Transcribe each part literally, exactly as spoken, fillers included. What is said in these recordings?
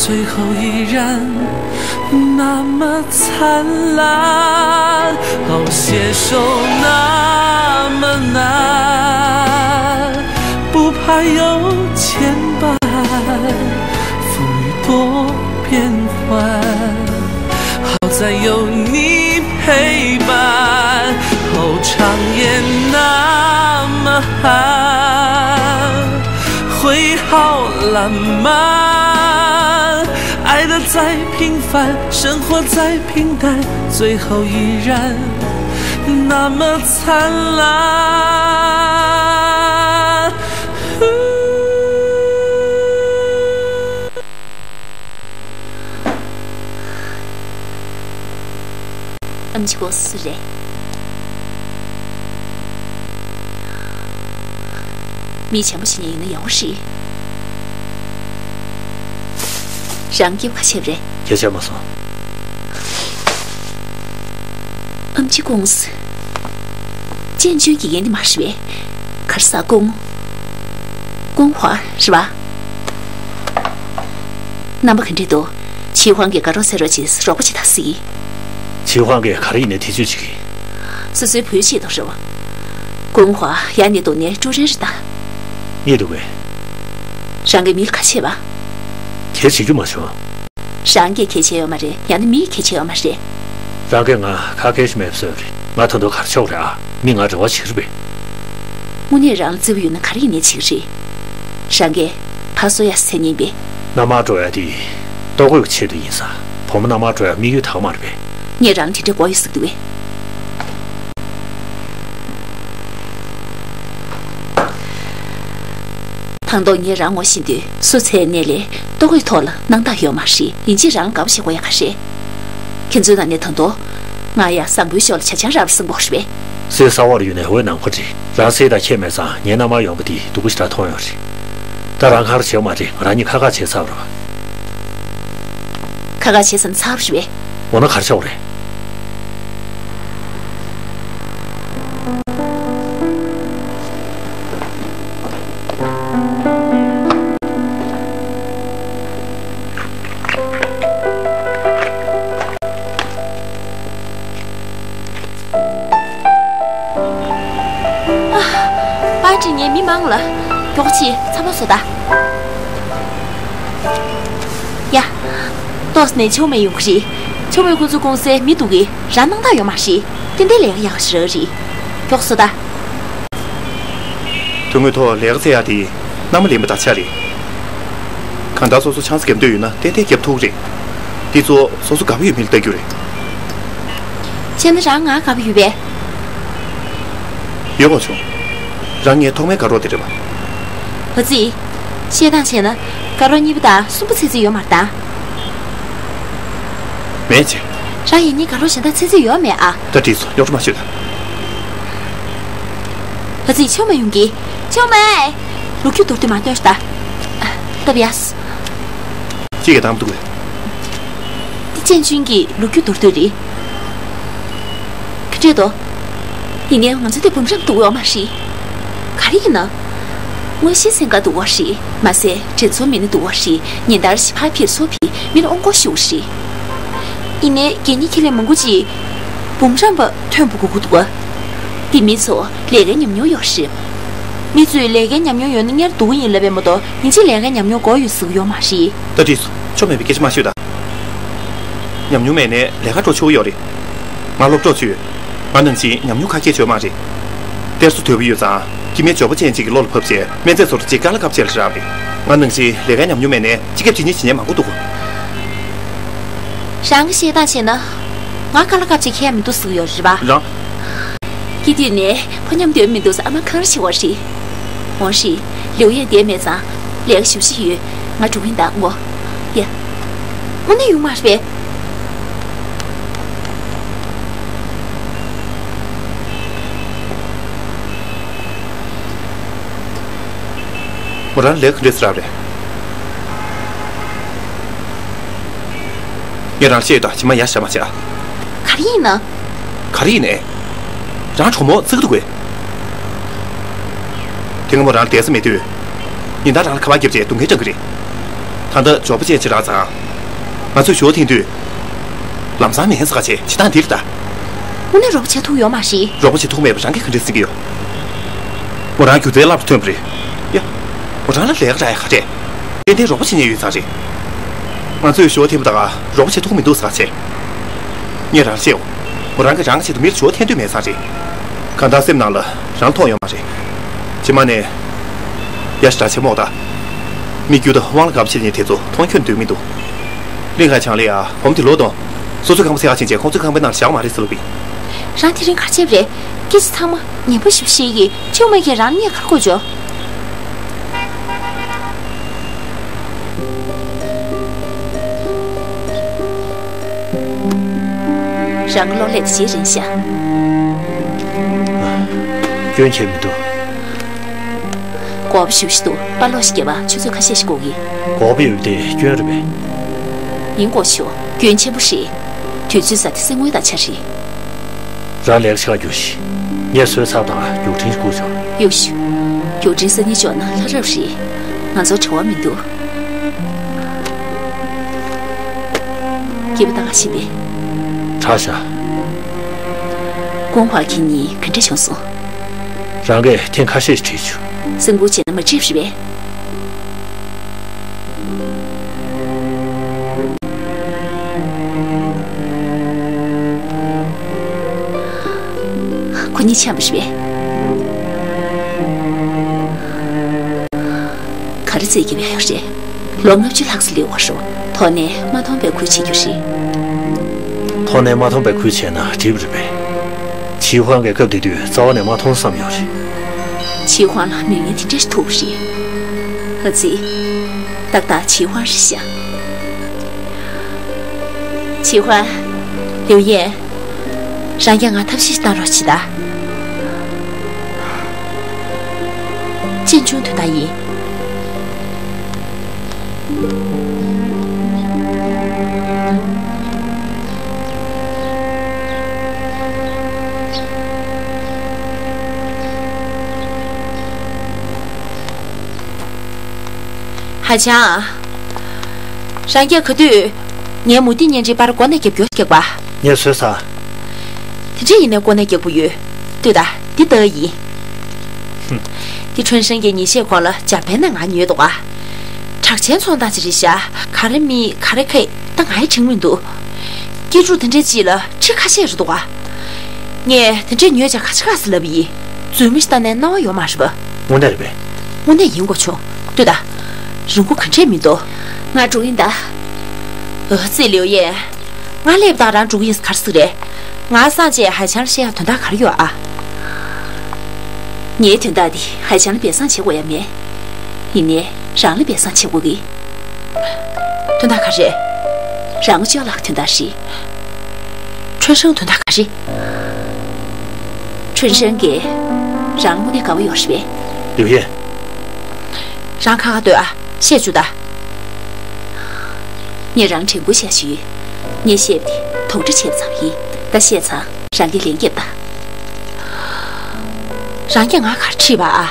最后依然那么灿烂，哦，携手那么难，不怕有牵绊，风雨多变幻，好在有你陪伴，哦，长夜那么寒，会好浪漫。爱的再平凡，生活再平淡，最后依然那么灿烂。 ཨམ་ཆི་ཁོང་སུ་རེད། མི་བྱམས་པོ་བྱེད་མཁན་ཡིན་ན་ཡག་པོ་རེད། རང་སྐྱིད་པོ་ག་བྱས་པ་རེད། སྐད་ཆ་མ་སོང་། ཨམ་ཆི་ཀུང་སི། ཅན་ཅུན་དགེ་རྒན་དེ་མ་རེད་པས། ག་རེ་ཟ། ཀུང་། ཀུང་ཧྭ་རེད་པ། རྣམ་པ་ག་འདྲས་འདུག་ཆི་ཧུའང་གིས་དགའ་རོགས་ཟེར་རོགས་བྱེད། རོགས་པ་བྱེད་དང་ཟེར་གྱི། ཆི་ཧུའང་གིས་ག་རེ་ཡིན་ནའི་ཐེ་བྱུས་བྱེད་ཀྱི། སོ་སོའི་བུའི་ཆེད་དུ་རེད་པ། ཀུང་ཧྭ་ཡ་ནས་འདུག་ནས་ཀྲུའུ་རེན་རེད་ད། རྙེད་འདུག་གས། རང་གིས་མིར་ག་བྱས་པ། གལ་ཆེ་རྒྱུ་མ་བྱུང་། རང་གིས་གལ་ཆེ་ཡོད་མ་རེད། ཡང་ན་མིའི་གལ་ཆེ་ཡོད་མ་རེད། རང་གིས་ང་ཁ་སྐད་ཞིག་མེད་པ་བཟོས་རེད། ང་ད་དུང་གར་ཆོག་རེད་ཨ། མི་ང་འབྲེལ་བ་བྱེད་རེད་པས། དངོས་གནས་རང་ལ་བརྩེ་བ་ཡོད་ན་ག་རེ་ཡིན་ནའི་བྱེད་ཀྱི་རེད། རང་གིས་ཕར་གསོ་ཡ་ཟེར་ཉན་པས། མནའ་མར་འགྲོ་ཡ་དེ་ལྟོ་གོས་ཀྱི་ཆེད་དུ་ཡིན་ས། བུ་མོ་མནའ་མར་འགྲོ་ཡ་དམིགས་ཡུལ་ད་ག་མ་རེད་པས། ངས་རང་ལ་དེ་འདྲའི་མགོ་ཡོད་ཟེར་གྱི་འདུག་གས། དང་ཐོག་ངས་རང་ངོ་ཤེས་དུས་སུ་ཚའི་ནད་ལས་ལྟོ་གོས་ཐོག་ལ་སྣང་དག་ཡོད་མ་རེད། ཡིན་གཅིག་རང་དགའ་པོ་བྱེད་དགོས་ཡ་ག་རེ། ཁྱེད་ཚོའི་ནང་ནས་དང་ཐོག་ང་ཡ་བཟང་པོའི་ཕྱོགས་ལ་ཇ་ཆང་རག་པ་བཟང་པོ་རེད་པས། སུའི་ས་འོག་ལ་ཡོད་ནའི་འོད་ནམ་མཁའ་འདྲ། རང་སུ་དང་ཁྱད་མེད་ཙང་ངའི་མནའ་མར་ཡོང་པ་འདི་སྡུག་པོ་ཞེ་དྲག་མཐོང་ཡོད་རེད། ད་རང་ག་རེ་བྱེད་དགོས་མ་རེད། ང་རང་གཉིས་ཁ་ཁ་བྱས་ཚར་བ་རེད་པ། ཁ་ཁ་བྱས་ཙང་ཚར་བ་རེད་པས། འོ་ན་ག་རེ་བྱེད་དགོས་རེད། པར་འབྲི་མཁན་མི་མང་ལ། མགྱོགས་པོ་བྱེད། ཚང་མ་བཟོ་ད། ཡ། ཏོག་ཙམ་ནས་ཆོ་མེ་ཡོང་གི་རེད། ཆོ་མེ་ཁོ་ཚོ་ཀུང་སིའི་མི་འདུག་གི། རང་སྣང་དག་ཡོད་མ་རེད། ཏན་ཏན་ལས་ཀ་ཡག་ཞིག་རག་གི་རེད། མགྱོགས་པོ་བཟོ་ད། དོན་དངོས་ཐོག་ལས་ཀ་བཙལ་ཡག་དེ་མནའ་མ་ལེན་པ་དང་ཆ་རེད། གང་ལྟར་སོ་སོ་ཆང་ས་བརྒྱབ་འདོད་ཡོད་ན་ཏན་ཏན་བརྒྱབ་ཐུབ་ཀྱི་རེད། འདི་ཚོ་སོ་སོ་དགའ་པོ་ཡོད་མེད་ལ་ལྟ་རྒྱུ་རེད། བྱས་ན་རང་ང་དགའ་པོ་ཡོད་པས། ཡོད་མ་བྱུང་། རང་ངའི་ཐོག་མའི་དགའ་རོགས་དེ་རེད་པ། ཨ་ཙི། བཤད་སྟངས་བྱས་ན་དགའ་རོགས་གཉིས་པ་དང་གསུམ་པ་ཚོད་ཚོད་ཡོད་མ་རེད་ད། མེད་ཅེ། རང་ཡིན་ནའི་དགའ་རོགས་གཞན་དག་ཚོད་ཚོད་ཡོད་མེད་ཨ། ད་འགྲིག་སོང་། རྙོག་དྲ་མ་བྱེད་ད། ཨ་ཙི། ཆོ་མེ་ཡོང་གི། ཆོ་མེ། ལོ་རྒྱུས་མདོར་བསྡུས་མ་སྟོན་ཤོག་ད། སྟབས་ཡག་སོང་། ཅི་གི་དང་པོ་འདུག་གས། འདི་ཅན་ཅུན་གྱི་ལོ་རྒྱུས་མདོར་བསྡུས་རེད། ག་འདྲས་འདུག་ཡིན་ནའི་ང་ཚོ་འདིར་འབུམ་རམས་འདུག་ཡོད་མ་རེད། ག་རེ་ཡིན་ན། དངོས་གཞིའི་སེམས་ཁ་འདུག་པ་རེད། མ་ཟད་དྲན་གསོ་མི་སྣ་འདུག་པ་རེད། ཉིན་ལྟར་ཞིབ་ཕར་ཕེབས་ཚུར་ཕེབས་མི་ལ་དབུ་སྐོར་ཞུ་བ་རེད། ཡིན་ནའི་གད་སྙིགས་ཁྱེར་མཁན་མང་པོ་ཅིག་འབུམ་རམས་པ་ཐོན་པ་དགོས་ཀྱི་འདུག་ག་འདི་མི་ཚོ་ལས་ཀའི་ཉམས་མྱོང་ཡོད་རེད། མི་ཚོས་ལས་ཀའི་ཉམས་མྱོང་ཡོད་ན་སྔོན་ལ་སྡུག་གི་ཡིན་ལབ་པ་མ་གཏོགས་ཡིན་གཅིག་ལས་ཀའི་ཉམས་མྱོང་དགོས་ཡོད་ཟེར་གྱི་ཡོད་མ་རེད། ད་འགྲིག་སོང་། ཆོ་མེ་པའི་སྐད་ཆ་མ་ཤོད་ད། ཉམས་མྱོང་མེད་ནའི་ལས་ཀ་འགྲོ་ཆོག་གི་ཡོད་རེད། ང་སློབ་གྲོགས་ཚོས་ང་ནང་བཞིན་ཉམས་མྱོང་ཁ་སྐད་ཡོད་མ་རེད། གཏེར་སོ་དོད་པོ་ཡོད་ཙང་སྐྱེ་དམན་འབྱོར་པ་ཅན་ཅིག་གི་བློ་ལ་ཕབ་བྱས་སྨན་རྫས་བཟོ་གྲྭ་ཅིག་དཀའ་ལས་ཁག་པོ་བྱས་ལ་རག་པ་རེད། ང་ནང་བཞིན་ལས་ཀའི་ཉམས་མྱོང་མེད་ནའི་སྤྱི་ཁྱབ་བྱེད་མཁན་བྱེད་མཁན་མང་པོ་འདུག་ག་རང་གི་བཤད་སྟངས་བྱས་ན། ང་དཀའ་ལས་ཁག་པོ་ཅིག་ཁེལ་ཡ་མི་འདུག་ཟེར་གྱི་ཡོད་རེད་པ། རང་། སྐྱེས་དུས་ནས་ཕོ་མཉམ་སྡོད་མི་འདུག་ཟེར་ཨ་མ་འཁང་ར་བྱེད་པ་རེད། འོང་ཤིག་ལིའུ་ཡན་བསྡད་མེད་ཙང་ལས་ཀ་ཞེ་པོ་ཅིག་ཡོད། ང་འགྲོ་གི་ཡིན་ད། འོང་། ཡ། དངོས་གནས་ཡོང་མ་རེད་པས། མོ་རང་ལས་ཀ་འདྲས་རག་རེད། ངས་རང་བཤད་ཡོད་ད། ཇི་མ་ཡ་བྱ་མ་བྱ། ག་རེ་ཡིན་ན། ག་རེ་ཡིན་ནའི། རང་གྲོགས་མོ་བརྩི་གི་འདུག་གས། དེ་སྔ་མོ་རང་ལ་བསྡད་ས་མེད་དུས། ཉིན་ལྟར་རང་ལ་ཁ་པར་བརྒྱབ་བྱས་སྡུག་བསྔལ་བསྐྲང་གི་རེད། ད་ལྟ་ཇོ་པོ་ཅན་ཅི་རག་ཙང་། ང་ཚོས་ཞོ་འཐེན་དུས། ལམ་སང་མེད་ཟེར་ག་བྱེད་བྱེད་སྟངས་འདི་རེད་ད། དངོས་གནས་རོགས་པ་བྱེད་ཐུབ་ཡོད་མ་རེད། རོགས་པ་བྱེད་ཐུབ་མེད་པ་རང་གིས་ག་འདྲས་སེམས་ཀྱི་ཡོད། མོ་རང་སྒྱུ་རྩལ་རླབས་ཆེན་ཐོན་པ་རེད། ཡ། མོ་རང་ལ་ལས་ཀ་རག་ཡ་ག་རེད། ཏན་ཏན་རོགས་པ་བྱེད་མཁན་ཡོད་ཙང་རེད། ང་ཚོས་ཞོ་འཐེན་པ་དང་རོགས་པ་བྱེད་ཐུབ་མི་འདུག་ཟེར་ག་བྱེད། ངས་རང་བཤད་འོ། མོ་རང་གིས་རང་གི་ཆེད་དུ་མི་ལ་ཞོ་འཐེན་འདོད་མེད་ཙང་རེད། གང་ལྟར་སེམས་ནང་ལ་རང་མཐོང་ཡོད་མ་རེད། རྗེས་མ་ནས། ཡ་ཞེ་དྲག་བྱེད་མོ་ད། མི་རྒྱུ་དང་དབང་ལ་དགའ་པོ་བྱེད་མཁན་དེ་ཚོ་མཐོང་ཁྱོད་འདོད་མི་འདུག་གླིང་ཁ་བྱང་ལེ་ཡ་བུ་མོ་དེ་ལོག་དང་། སོ་སོའི་ཁང་པ་ཟས་ཁ་ཕྱིན་རྗེས་ཁོང་ཚོའི་ཁང་པའི་ནང་ལ་བཞག་མ་རེད་ཟེར་ལབ་པ་ཡིན། རང་དེ་རིང་ག་རེ་བྱས་པ་རེད། སྐད་ཆ་ཚང་མ་ཉན་པོ་ཞིག་བཤད་ཀྱི་ཅི་མ་གིས་རང་ཉེས་ཁར་བཀོད་འཇོག་རང་གི་གློག་ཀླད་དེ་རྗེས་རན་ཤག་སྐྱོན་ཆེ་མི་འདུག་དགོས་པ་ཞེ་པོ་ཞིག་འདུག་དཔའ་ལོག་ཞིག་རྒྱབ་པ་ཆུ་ཚོད་ཁ་ཤས་ཤིག་འགོར་གི། དགོས་པ་ཡོད་དེ་སྐྱོན་རེད་པས། ཡིན་དགོས་ཆོག་སྐྱོན་ཆེན་པོ་རེད། དུས་ཚོད་ཟ་དེ་སེམས་ངོ་དང་ཆ་རེད། རང་ལས་ཀ་ཆེ་ཁ་རྒྱུགས་ཤིག་ངས་བཟོས་ཚར་དང་རྒྱུགས་འཕྲིན་བསྐུར་ཆོག་གཡུག་ཤོག་རྒྱུགས་འཕྲིན་སང་ཉིན་འབྱོར་ན་ལྷ་རབ་རེད། ང་ཚོར་བྲེལ་བ་མི་འདུག་སྐྱིད་པོ་ད་ག་ཤི་པས། དྲག་ཤག་ཀོང་ཧྭ་ཁྱེད་གཉིས་ག་འདྲ་བྱུང་སོང་། རང་གིས་ཐེངས་ཁ་ཤས་ཤིག་དྲིས་བྱུང་། སེམས་ཁུར་བྱས་ན་མ་འགྲིག་པ་རེད་པས། ཁོ་གཉིས་འཆམ་པ་རེད་པས། ག་རེ་རྩེད་རྒྱབ་ཡ་ཡོད་རེད། ལོ་ལྔ་བཅུ་ལྷག་ཙམ་སླེབས་པ་རེད། ཐོག་ནས་མ་མཐོང་པའི་ཁུལ་བྱེད་རྒྱུ་རེད། ཐོག་ནས་མ་མཐོང་པའི་ཁུལ་བྱས་ན་འགྲིག་པ་རེད་པས། ཆི་ཧུའང་གིས་སྐབས་དེ་དུས་རྩ་བ་ནས་མ་མཐོང་བསམ་ཡོད་རེད། ཆི་ཧུའང་ལ་མིང་ཡང་དེ་འདྲ་ཞིག་ཐུག་པ་རེད། ཨ་ཙི། ཏག་ཏག་ཆི་ཧུའང་རེད་ཤག་ཆི་ཧུའང་། ལིའུ་ཡན། རང་རྒྱལ་ང་ཐབས་ཤེས་ཤིག་བཏང་རོགས་བྱེད་ད། ཅན་ཅུང་དོན་དག་ཡིན། ཧ་ཅང་། རང་རྒྱལ་ག་དུས། ངའི་མུ་ཏིག་བརྙན་འཕྲིན་པར་མགོ་ནས་རྒྱབ་སྐྱོར་རྒྱག་པ། ངས་བཟོས་ས། དེ་འདྲ་ཡིན་ནའི་མགོ་ནས་རྒྱག་པོ་ཡོད། ལྟོས་དང་འདི་ལྟ་ཡིན། འདི་ཁྲོན་ཧྲན་གྱི་ཉིན་ཤས་གོང་ལ་འཇར་པན་ནས་ང་ཉོས་འདུག་ག་གྲགས་ཅན་ཚོང་བདག་ཅིག་རེད་ཤག་ག་རེ་མིན་ག་རེ་ཁེ་ད་ང་ཡི་དྲན་མི་འདུག་སྐྱེ་ཕྲུག་དེ་འདྲའི་ཅིག་ལ་ཁྲི་ཁ་ཤས་རེད་འདུག་ག་ངས་དེ་འདྲས་ཉོས་ཀྱང་ག་ཆ་ག་ཟེ་ལབ་ཡིན། རྫུན་མ་ཞིག་བཏང་ནས་སྣང་བ་ཡོད་མ་རེད་པ། དངོས་གནས་རེད་པས། དངོས་གནས་ཡིན་དགོས་བྱུང་། ལྟོས་དང་། རིན་གོང་ག་འདྲས་མི་འདུག་ང་འགྲོ་ཡིན་ད། ཨོ་ཙི་ལིའུ་ཡན། ང་སླེབས་དང་རང་འགྲོ་གི་ཡིན་ག་རེ་ཟེ་རེད། ང་སང་རྗེས་ཧའེ་ཆང་ལ་བཤད་ཡ་དོན་དག་ག་རེ་ཡོད་ཨ། ངའི་དོན་དག་འདི་ཧའེ་ཆང་ལ་སྦས་གསང་བྱེད་དགོས་ཡ་མེད། ཡིན་ནའི་རང་ལ་སྦས་གསང་བྱེད་དགོས་གི། དོན་དག་ག་རེ། རང་ཅོ་ལགས་དོན་དག་རེད། ཁྲོན་ཧྲན་དོན་དག་ག་རེ། ཁྲོན་ཧྲན་གྱིས་རང་དངོས་གནས་དགའ་པོ་ཡོད་རེད་པས། ལིའུ་ཡན། རང་ཁ་ཁ་སྡོད་ཨ། བཤད་བཅུག་ད། ངས་རང་དྲན་སྐུལ་བྱ་ཞུས། ངས་བཤད་པ་དེ་དོགས་འདྲི་བྱས་པ་ཙམ་ཡིན། ད་བཤད་ཚར། རང་གིས་ལན་རྒྱབ་ད། རང་གིས་ང་ག་རེ་དྲིས་པ་ཨ།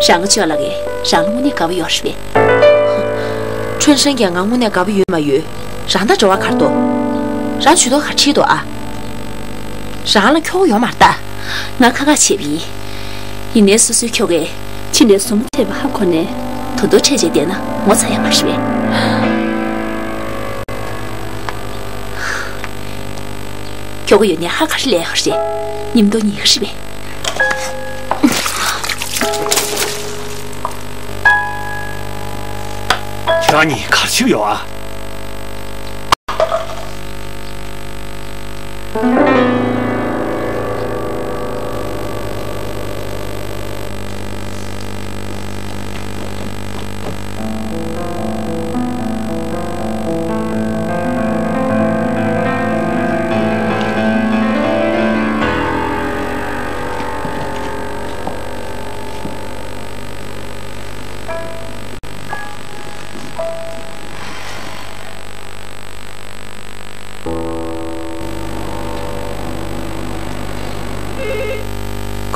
རང་ཅོ་ལགས་ཀྱིས་རང་ལ་དངོས་གནས་དགའ་པོ་ཡོད་རེད་པས། ཁྲོན་ཧྲན་གྱིས་ང་དངོས་གནས་དགའ་པོ་ཡོད་མ་ཡོད། རང་དང་འབྲེལ་བ་ག་རེ་འདུག་རང་ཇུས་གཏོགས་ག་རེ་བྱེད་འདུག་ཨ། རང་ལ་ཁྱོ་ག་ཡོད་མ་རེད་ད། ང་ཁ་ཁ་བྱས་པ་ཡིན། ཡིན་ནའི་སོ་སོའི་ཁྱོ་གས་ཕྱི་ནས་ཟུར་མོ་འཕྲད་པ་ཧ་གོ་ནས། ད་དུང་འཕྲད་བྱས་བསྡད་ན་ངོ་ཚ་ཡ་མ་རེད་པས། ཁྱོ་ག་ཡོད་ནའི་ཧ་ག་རེ་ལས་ཡོད་རེད། ཉིན་ཐོ་ཉིན་ག་རེད་པས། ཁྱེད་རང་གཉིས་ག་རེ་བྱེད་ཀྱི་ཡོད་ཨ།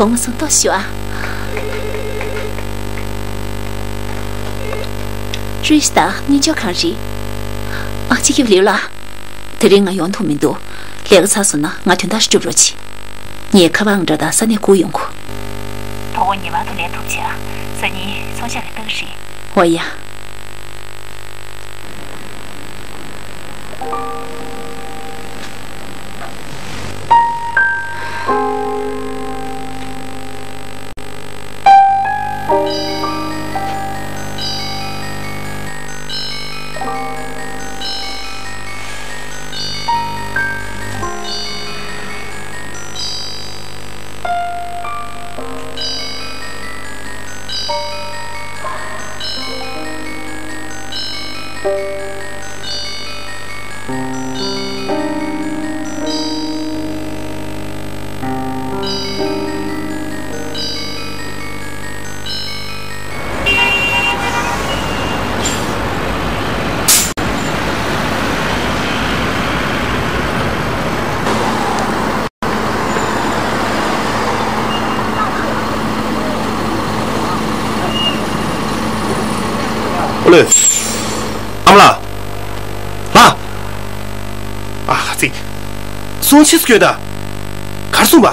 དགོང་མོ་བཟང་ཏོག་ཞུ་ཨ། རེད་ད། གཉེན་ཆོག་གང་རེད། ཨ་ཅེ། སྐྱབས་ལེའུ་ལགས། དེ་རིང་ང་ཡོང་ཐུབ་མི་འདུག་ལས་ཀ་ཚར་སོང་ན་ང་དོན་དག་ཞིག་སྒྲུབ་རོགས་གྱིས། ངས་ཁ་པར་ཨང་གྲངས་དང་ས་གནས་བསྐུར་ཡོང་གོ། གྲོགས་པོ་ངེས་པར་དུ་ལེན་ཐུབ་བྱས་ཨ། སང་ཉིན་ཚོང་ཤག་གི་ལྟ་གི་རེད། འོ་ཡ། ཨོ་ལེ། ཨ་མ་ལགས། ལགས། ཨ་ཧ་ཙི། སོང་ཕྱིས་སུ་སྐྱོན་ད། གར་སོང་བ།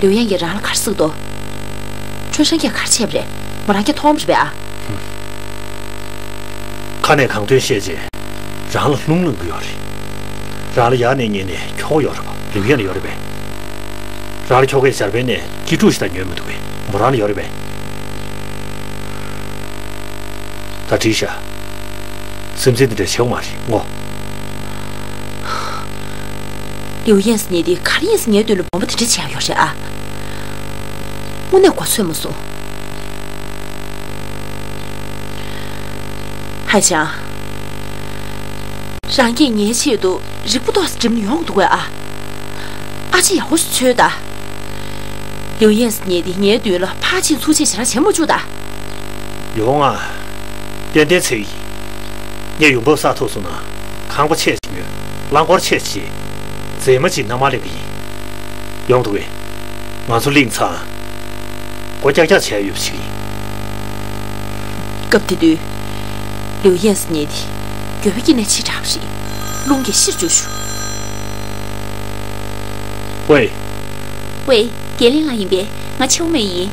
ལིའུ་ཡན་གྱིས་རང་ལ་གར་སོང་འདུག་ཁྲུན་ཧྲན་གྱིས་གར་བྱས་པ་རེད། མོ་རང་གིས་མཐོང་བ་རེད་པས་ཨ། ཁ་ནས་གང་ཐོན་བཤད་རྗེས། རང་ལ་རླུང་ལངས་ཀྱི་ཡོད་རེད། རང་ལ་ཡར་ནས་ཉེ་ནས་ཁྱོ་ག་ཡོད་རེད་པ། ལིའུ་ཡན་ལ་ཡོད་རེད་པས། རང་ལ་ཁྱོ་གས་ཞར་པན་ནས་སྐྱིད་སྡུག་ཞིག་དང་ཉོས་མི་འདུག་གས། མོ་རང་ལ་ཡོད་རེད་པས། ད་འགྲིག་ཤག་སེམས་ཚེགས་འདི་འདྲ་བྱེད་དགོས་མ་རེད་ངོ་། ལིའུ་ཡན་ཟེར་མཁན་དེ་ག་རེ་ཡིན་ཟེར་ངའི་མདུན་ལ་སྦོམ་པ་དེ་འདྲ་བྱེད་ཡག་ཡོད་རེད་ཨ། དངོས་གནས་མགོ་ཚོས་མ་སོང་། ཧའེ་ཅང་། རང་གིས་ངའི་ཆེད་དུ་རིག་པ་ཏོག་ཙམ་སྒྲིམ་ནས་ཡོང་གི་འདུག་གས་ཨ། ཨ་ཅེ་ཡག་པོ་ཞིག་འཚོལ་དང་། ལིའུ་ཡན་ཟེར་མཁན་དེ་ངའི་མདུན་ལ་ཕར་ཕྱིན་ཚུར་ཕྱིན་ཞེ་དྲག་བྱེད་མ་བཅུག་དང་། ཡོང་ང་། ཏན་ཏན་འཚོལ་གྱི་ཡིན། ངས་ཡོང་འབབ་བསགས་ཐུབ་སོང་ན། ཁང་པ་ཆེ་ཞིག་ཉོས། རླངས་འཁོར་ཆེ་ཞིག་བྱས། མཛེས་མ་ཅིག་མནའ་མར་ལེན་གྱི་ཡིན། ཡོང་འདུག་གས། ང་ཚོ་གླིང་ཚང་། སྒོ་རྒྱག་རྒྱག་བྱས་ཡོད་པ་ཞིག་ཡིན། སྐབས་དེ་དུས། ལིའུ་ཡན་ཟེར་མཁན་དེ། འགྱོད་པ་སྐྱེས་ནས་ཕྱི་དྲགས་པ་རེད། རླུང་གིས་ཕྱིར་བཅུག་ཞུ། ཝེ། ཝེ། རྒན་ལི་ལགས་ཡིན་པས། ང་ཆེའུ་མེ་ཡིན།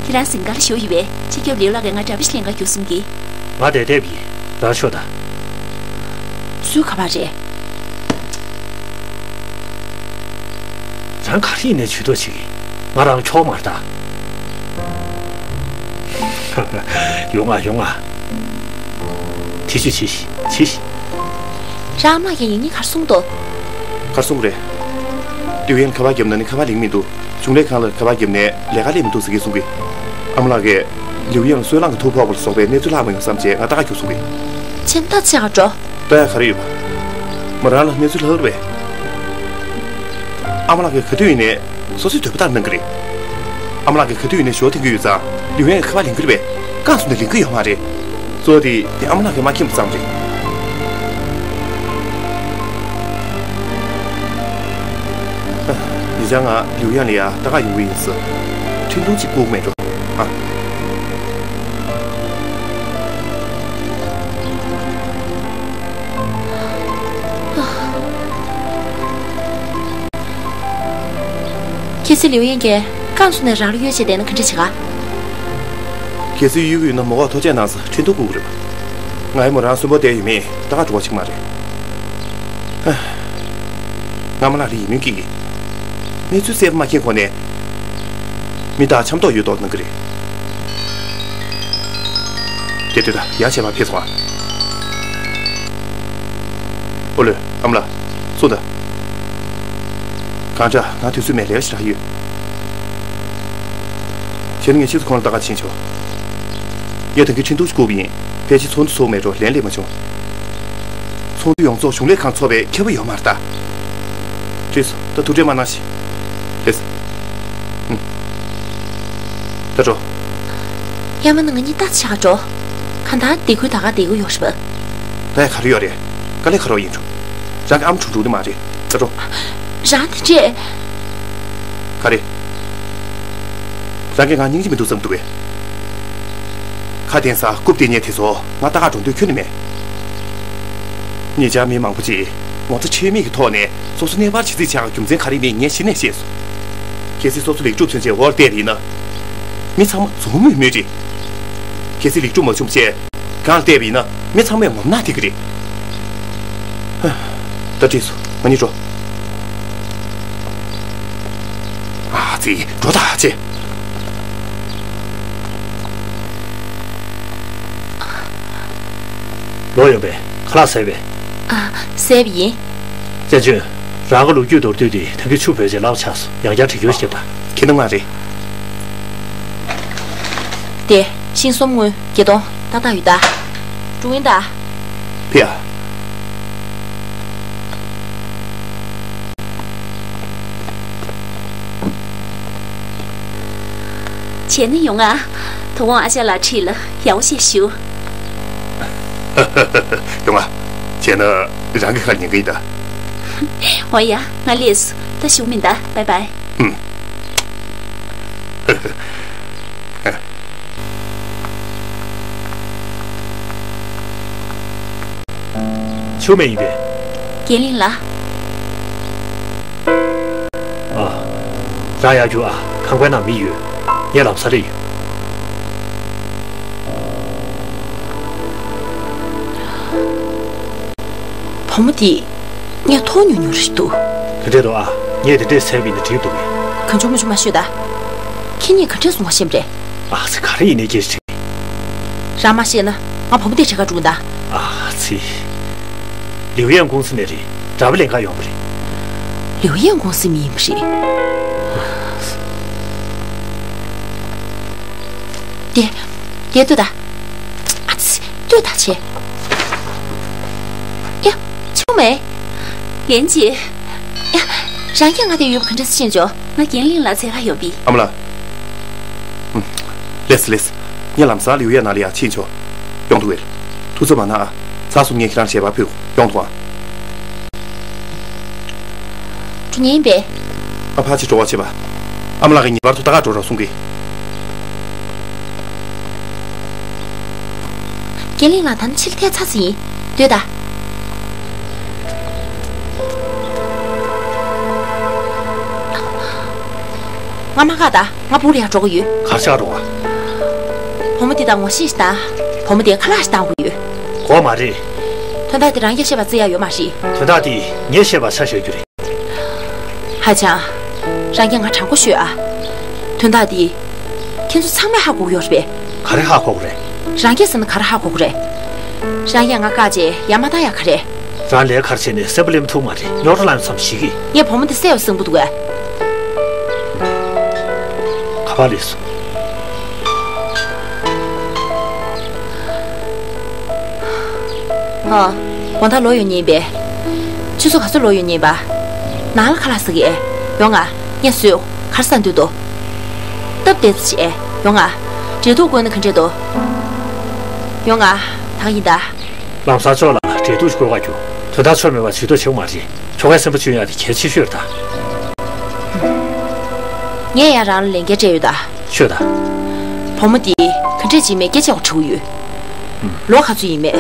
ཁྱེད་རང་ཟིན་གར་ཞུ་ཡོད་པས། སྤྱི་ཁྱབ་ལིའུ་ལགས་ཀྱིས་ང་འདྲ་པོ་ཞིག་ལེན་ག་རྒྱུགས་གསུང་གི། ང་བསྡད་བསྡད་པ་ཡིན། རང་ཤོག་དང་། སུའི་ཁ་པར་རེད། རང་ག་རེ་ཡིན་ནའི་ཇུས་གཏོགས་བྱེད་ཀྱི། ང་རང་ཁྱོ་ག་མ་རེད་ད། ཡོང་ང་ཡོང་ང་། ཐེ་བྱུས་བྱེད་ཤིག་བྱེད་ཤིག་རང་ཨ་མ་ལགས་ཀྱིས་ཡིན་ངེས་གར་སོང་འདུག་གར་སོང་རེད། ལིའུ་ཡན་ཁ་པར་བརྒྱབ་ན་ནི་ཁ་པར་ལེན་མི་འདུག་གཞུང་ལས་ཁང་ལ་ཁ་པར་བརྒྱབ་ནས་ལས་ཀ་སླེབས་མི་འདུག་ཟེར་གྱི་གསུང་གི། ཨ་མ་ལགས་ཀྱིས་ལིའུ་ཡན་ལ་སོལ་རླངས་ཀྱི་ཐུག་ཕོག་པ་ལ་སོགས་པའི་གནས་ཚུལ་ལྷག་མ་ཡོང་བསམ་བྱས་ང་ལྟ་ག་རྒྱུགས་གསུང་གི། ཁྱེད་ད་ཆེ་ག་འགྲོ། ལྟ་ཡ་ག་རེ་ཡོད་པ། མོ་རང་ལ་གནས་ཚུལ་ལྷག་རེད་པས། ཨ་མ་ལགས་ཀྱིས་ག་དུས་ཡིན་ནའི་སོ་སོའི་འདོད་པ་ལྟར་གནང་གི་རེད། ཨ་མ་ལགས་ཀྱིས་ག་དུས་ཡིན་ནའི་ཞོར་འཐེན་གྱི་ཡོད་ཙང་ལིའུ་ཡན་གྱིས་ཁ་པར་ལེན་གྱི་རེད་པས། རྐང་བཙུགས་ནས་ལེན་གྱི་ཡོད་མ་རེད། གཙོ་བོ་དེ་དེ་ཨ་མ་ལགས་ཀྱིས་མ་མཁྱེན་པ་ཙམ་རེད། ཨ། ཉེ་ཆར་ང་ལིའུ་ཡན་ལ་ཡ་ལྟ་ག་ཡོང་གི་ཡིན་ཟེར། འཕྲིན་ཐུང་གཅིག་བསྐུར་གི་མེད་འགྲོ། ཨ། གལ་སྲིད་ལིའུ་ཡན་གྱིས་རྐང་བཙུགས་ནས་རང་ལ་གཡོལ་བྱས་བསྡད་ན་ག་འདྲ་བྱེད་ག་གལ་སྲིད་གཡོལ་གྱི་ཡོད་ན་མོ་ཁོག་ཐོ་ཆད་གནང་ཟེར་འཕྲིན་ཐུང་བསྐུར་གྱི་རེད་པ། ང་ཡི་མོ་རང་གསོན་པོ་བསྡད་ཡོད་མེད་ད་ག་འགྲོ་བ་ཅིག་མ་རེད། ཨ། ང་མ་ལགས་ལ་ཡིད་སྨོན་སྐྱེ་གི། གནས་ཚུལ་གསལ་པོ་མ་མཁྱེན་གོང་ནས། མི་དང་འཆམ་ཐོག་ཡོད་མདོག་གནང་གི་རེད། དེ་དུས་ད་ཡང་བྱས་མ་ཕེབས་སོང་ཨ། ཨོ་ལོས། ཨ་མ་ལགས། གསུངས་དང་། གང་དྲག་ང་དུས་ཚོད་མེད་ལས་ཞེ་དྲག་ཡོད། བྱས་ན་ངས་ཕྱིས་སུ་ཁོང་ལ་ལྟ་ག་ཕྱིན་ཆོག་ངས་ད་གིན་འཕྲིན་ཐུང་ཞིག་བསྐུར་བ་ཡིན། ཕལ་ཆེར་ཚོགས་འདུ་ཚོགས་མེད་འགྲོ་ལན་སླེབས་མ་བྱུང་། ཚོགས་འདུ་ཡོངས་རྫོགས་གཞུང་ལས་ཁང་ཚོགས་པའི་ཁྱབ་པ་ཡོད་མ་རེད་ད། ཁྲིད་སོང་། ད་ཐུགས་ཁྲལ་མ་གནང་ཞིག་ལགས་སོ། ཨུམ། ད་འགྲོ། ཡ་མ་ན་ང་གཉིས་ལྟ་ཆ་འགྲོ། གང་ལྟར་སྡེ་ཁུལ་ད་ག་བསྡད་ཀྱི་ཡོད་རེད་པ། ད་ཡ་ག་རེ་ཡོད་རེད། དཀའ་ལས་ཁག་པོ་ཡིན་འགྲོ། རང་གི་ཨ་མ་གྲོངས་འགྲོ་ནི་མ་རེད། ད་འགྲོ། རང་དེ་འདྲས། ག་རེ། རང་གིས་ང་སྙིང་རྗེ་མི་འདུག་བསམ་འདུག་གས། ཁ་བསྟན་ས་རྐུབ་སྟེར་མཁན་དེ་ཚོ་ང་ལྟ་ག་འགྲོ་འདོད་ཁྱོན་ནས་མེད། ཉེ་ཆར་མི་མང་པོ་ཅིག་ངོ་ཚ་ཆོས་མེད་ཀྱི་ཐོག་ནས་སོ་སོ་གནས་སྤར་བྱེད་རྩིས་བྱས་པའི་རྒྱུ་མཚན་ག་རེ་མིན་ངས་གཞི་ནས་ཤེས་སོང་། གལ་སྲིད་སོ་སོ་ལེགས་གྲུབ་མཚོན་ཆེད་འོར་བལྟས་པ་ཡིན་ན། མི་ཚང་མ་རྫུན་མུས་མུས་རེད། གལ་སྲིད་ལེགས་གྲུབ་མ་བྱུང་བྱས། གང་ལ་བལྟས་པ་ཡིན་ན་མི་ཚང་མས་ངོམ་ནག་བསྡད་ཀྱི་རེད། ད་འགྲིག་སོང་། ང་གཉིས་འགྲོ། ཨ་ཙི། འགྲོ་ད་ཅེ། ལོག་ཡོང་པས། ཁ་ལག་བཟས་པས། ཨ། བཟས་པ་ཡིན། ཅན་ཅུན། རང་གི་ལོ་རྒྱུས་མདོར་བསྡུས་དེ་ད་གིན་ཆུ་བོས་རྗེས་ལབ་ཆགས་སོང་། ཡང་བསྐྱར་དྲི་རྒྱུ་ཞིག་བྱེད་པ། ཁྱེད་རྣམ་ལྔ་རེད། དེ། ཤིང་གསུམ་དངུལ་བརྒྱད་སྟོང་ཏག་ཏག་ཡོད་ད། འགྲོ་གིན་ད། ཕི་ཡ། བྱས་ན་ཡོང་ང་། དོ་དགོང་ཨ་ཅག་ལགས་ཁྲིད་ལ་ཡག་པོ་བྱས་བཞུགས། ཡོང་ང་། བྱས་ན་རང་གི་ཁ་ཉན་གི་ཡིན་ད། འོ་ཡ། ང་སླེབས་སོང་། ད་བཞུགས་མིན་ད། བའི་བའི། ཨུམ། ཆུ་མེ་ཡིན་པས། རྒན་ལིང་ལགས། ཨ། རང་ཡར་རྒྱུགས་ཨ། ཁང་པའི་ནང་མི་ཡོད། ངས་ལམ་སང་སླེབས་ཡོང་། བུ་མོ་འདི། ངས་མཐོང་མྱོང་མྱོང་རེད་འདུག་ག་འདྲས་འདུག་ཨ། ངས་དེ་འདྲས་ཟེར་བ་ཡིན་ན་འགྲིག་འདུག་གས། གང་བྱུང་མང་བྱུང་མ་ཤོད་ད། ཁྱེད་གཉིས་ག་འདྲས་བཟུང་བ་ཤེས་པ་རེད། ཨ་ཙི། ག་རེ་ཡིན་ནའི་སྐད་ཆ་དྲིས། རང་མ་ཤེས་ན་ང་བུ་མོ་དེ་འཕྲད་ག་འགྲོ་གི་ད། ཨ་ཙི། ལིའུ་ཡན་ཀུང་སི་ནས་རེད། འདྲ་པོ་ལེན་ག་ཡོང་བ་རེད། ལིའུ་ཡན་ཀུང་སི་མི་ཡིན་པ་རེད། དེ། དེ་ལྟོས་ད། ཨ་ཙི། ལྟོས་ད་བྱས། ཡ། ཆུང་མེ། ལན་ཅི། ཡ། རང་གིས་ང་དེ་ཡོད་པ་ག་འདྲ་སེ་ཤེས་བྱུང་། ང་རྒན་གླིང་ལགས་འཚོལ་ག་ཡོང་བི། ཨ་མ་ལགས། ཨུམ། ལེས་ལེས། ངས་ལམ་སང་ལིའུ་ཡན་ནང་ལ་ཡར་ཕྱིན་ཆོག་ཡོང་ཐུབ་པས། ཐུགས་ཚོད་མ་གནང་ཨ། ཚར་སོང་། ངས་ཁྱེད་རང་ཞལ་པར་ཕུལ། ཡོང་ཐུབ་ཨ། འགྲོ་མཁན་ཡིན་པས། ཨ་ཕ་ཅིག་སྤྲོ་བ་བྱེད་པ། ཨ་མ་ལགས་ཀྱིས་ངེས་པར་དུ་ད་ག་འགྲོ་རོགས་གསུང་གི། རྒན་གླིང་ལགས། ད་ནི་ཕྱི་ལ་ཐལ་ཚར་ཟིན་ཡིན། ལྟོས་ད། ང་མ་ཁག་ད། ང་སྦུག་ལ་ཡར་འགྲོ་གི་ཡོད། ག་རེ་བྱེད་ག་འགྲོ་བ། བུ་མོ་འདི་དང་ངོ་ཤེས་ཤིག་དང་། བུ་མོ་དེ་ཁ་ལག་ཞིག་བཏང་དགོས་ཡོད། དགོས་མ་རེད། དོན་དག་འདི་རང་གིས་བཤད་པ་བརྩི་ཡ་ཡོད་མ་རེད། དོན་དག་འདི་ངས་བཤད་པ་ཆ་བཞག་རྒྱུ་རེད། ཧ་ཅང་། རང་གིས་ང་དྲང་པོ་ཤོད་ཨ། དོན་དག་འདི། ཁྱེད་ཚོ་ཚང་མས་ཧ་གོ་གི་ཡོད་རེད་པས། ག་རེ་ཧ་གོ་གི་རེད། རང་གིས་ཟེར་ན་ག་རེ་ཧ་གོ་གི་རེད། རང་གིས་ང་བཀག་བྱས་ཡར་མ་བཏང་ཡ་ག་རེད། རང་ལས་ཀ་བྱས་ནས་སེམས་པ་ལེན་ཐུབ་མ་རེད། རྙོག་དྲ་ལངས་མཚམས་ཤིག་གི། ངས་བུ་མོ་འདི་བསད་པ་སེམས་པོ་འདུག་གས། ག་པར་སླེབས་སོང་། ཨ། དགོང་དག་ལོག་ཡོང་མཁན་ཡིན་པས། ཆུ་ཚོད་ག་ཚོད་ལོག་ཡོང་མཁན་ཡིན་པ། ནང་ལ་ཁ་ལག་ཟ་གི་ཨེ། ཡོང་ང་། ངས་བཟོས། ག་རེ་ཟ་འདོད་འདུག་སྟབས་བདེ་ཙམ་ཅིག་ཨེ། ཡོང་ང་། འབྲས་ཐུག་བསྐོལ་ན་ག་འདྲས་འདུག་ཡོང་ང་། ད་ག་ཡིན་ད། ལམ་སང་ཅོག་ལ་འབྲས་ཐུག་ཅིག་བསྐོལ་ག་རྒྱུགས། དོན་དག་ཆོ་མེད་པ་བྱེད་རོགས་བྱེད་དགོས་མ་རེད། ཁྱོ་གའི་སེམས་པ་བཅོས་ཡ་དེ་གལ་ཆེ་ཤོས་རེད་ད། ངས་ཡང་རང་ལ་ལས་འགན་སྤྲད་ཡོད་ད། ཤོད་ད། བུ་མོ་འདི་ག་འདྲས་ཅིག་མེད་སྐད་ཆ་བ་དྲི་གི་ཡོད། ལོ་ག་ཚོད་ཡིན་མེད།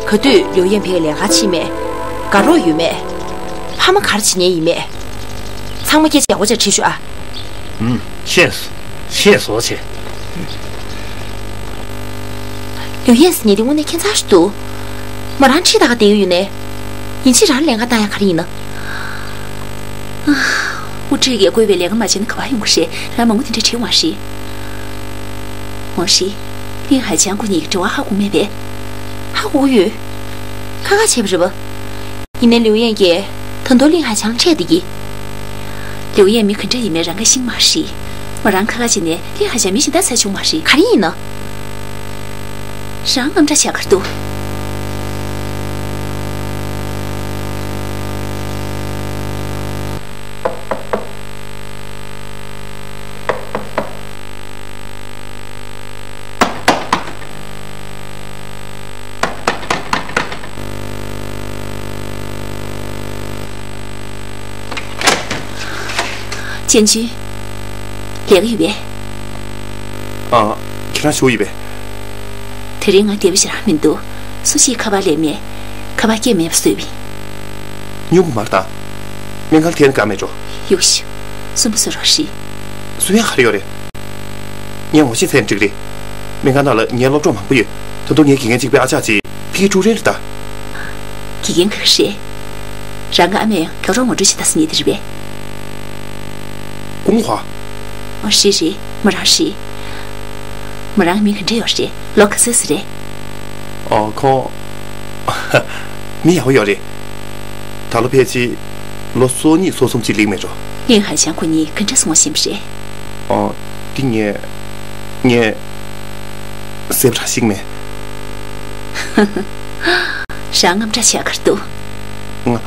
ག་དུས་ལིའུ་ཡན་ཕེ་ལས་ཀ་ཕྱིན་མེད། དགའ་རོགས་ཡོད་མེད། ཕ་མ་ག་རེ་བྱེད་མཁན་ཡིན་མེད། ཚང་མ་སྐད་ཆ་ཡག་པོ་བྱས་དྲིས་ཤོག་ཨ། ཨུམ། ཤེས་སོང་། ཤེས་སོང་བྱས། ལིའུ་ཡན་ཟེར་མཁན་དེ་དངོས་གནས་ཁྱད་མཚར་ཞིག་འདུག་མོ་རང་ཁྲིད་ད་ག་བསྡད་ཡོད་ནས། ཡིན་གཅིག་རང་ལ་ལས་ཀ་བཏང་ཡ་ག་རེ་ཡིན་ན། དབུ་ཁྲིད་ཀྱིས་བསྐོས་པའི་ལས་ཀ་མ་བྱས་ན་ག་པར་ཡོང་གི་རེད། ང་མང་པོ་དེ་འདྲ་དྲིས་མ་རེད། འོ་ཧྲི། ལིན་ཧའེ་ཆང་ཁོ་གཉིས་ཀྱི་འབྲེལ་བ་ཧ་གོ་མེད་པས། ཧ་གོ་གི་ཡོད། ཁ་ཁ་བྱས་པ་རེད་པ། ཡིན་ནའི་ལིའུ་ཡན་གྱིས་ད་དུང་ལིན་ཧའེ་ཆང་འཕྲད་བསྡད་ཀྱི། ལིའུ་ཡན་མི་ག་འདྲ་ཡིན་མིན་རང་གིས་ཤེས་ཀྱི་མ་རེད། མོ་རང་ཁ་ཁ་བྱས་ནས་ལིན་ཧའེ་ཆང་མི་གཞན་དག་བཙལ་བྱུང་མ་རེད། ག་རེ་ཡིན་ན། རང་རྔམ་དྲག་བྱས་ག་རེ་འདུག་ཅན་ཅུན། ལས་ཀ་ཡོད་པས། ཨ། ཁྱེད་རང་བཞུགས་ཡོད་པས། དེ་རིང་ང་བདེ་པོ་ཞེ་དྲག་མི་འདུག་སུ་ཞིག་ཁ་པར་ལེན་མེད། ཁ་པར་སྐད་མེད་པ་བཟོས་པ་ཡིན། སྨྱུ་གུ་མར་དང་། སྨན་ཁང་ལ་ཐད་ན་དཀའ་མེད་འགྲོ། གཡུག་ཤོག་སུན་པོ་བཟོས་རོགས་ཞེས། སུན་ཡག་ག་རེ་ཡོད་རེད། ངས་ངོ་ཤེས་ཚད་ནས་འགྲིག་རེད། སྨན་ཁང་ནང་ལ་ངའི་སློབ་གྲོགས་མང་པོ་ཡོད། ད་དུང་ངའི་དགེ་རྒན་གཅིག་པའི་ཨ་ཅག་ཅིག་ཕ་གིའི་ཀྲུའུ་རེན་རེད་ད། དགེ་རྒན་ག་རེ་རེད། རང་གི་ཨ་མས་ཡང་རྒྱགས་རོགས་ངོ་སྤྲོད་བྱེད་ད་ཟེར་མཁན་དེ་རེད་པས། ཀུང་ཧྭ། ཨོ་རེད་རེད། མོ་རང་རེད། མོ་རང་མིང་ག་འདྲ་ཡོད་རེད། ལོ་ག་ཚོད་ཙམ་རེད། ཨོ་ཁོང་། མི་ཡག་པོ་ཡོད་རེད། ད་ལོ་ཕལ་ཆེར་ལོ་སོ་གཉིས་སོ་གསུམ་ཅིག་སླེབས་མེད་འགྲོ། ལིན་ཧའེ་ཆང་ཁོ་གཉིས་ག་འདྲ་སེ་ངོ་ཤེས་པ་རེད། ཨོ། འདི་ངས། ངས། གསལ་པོ་རང་ཤེས་ཀྱི་མེད། རང་དངངས་སྐྲག་བྱས་ག་རེ་འདུག་ང་།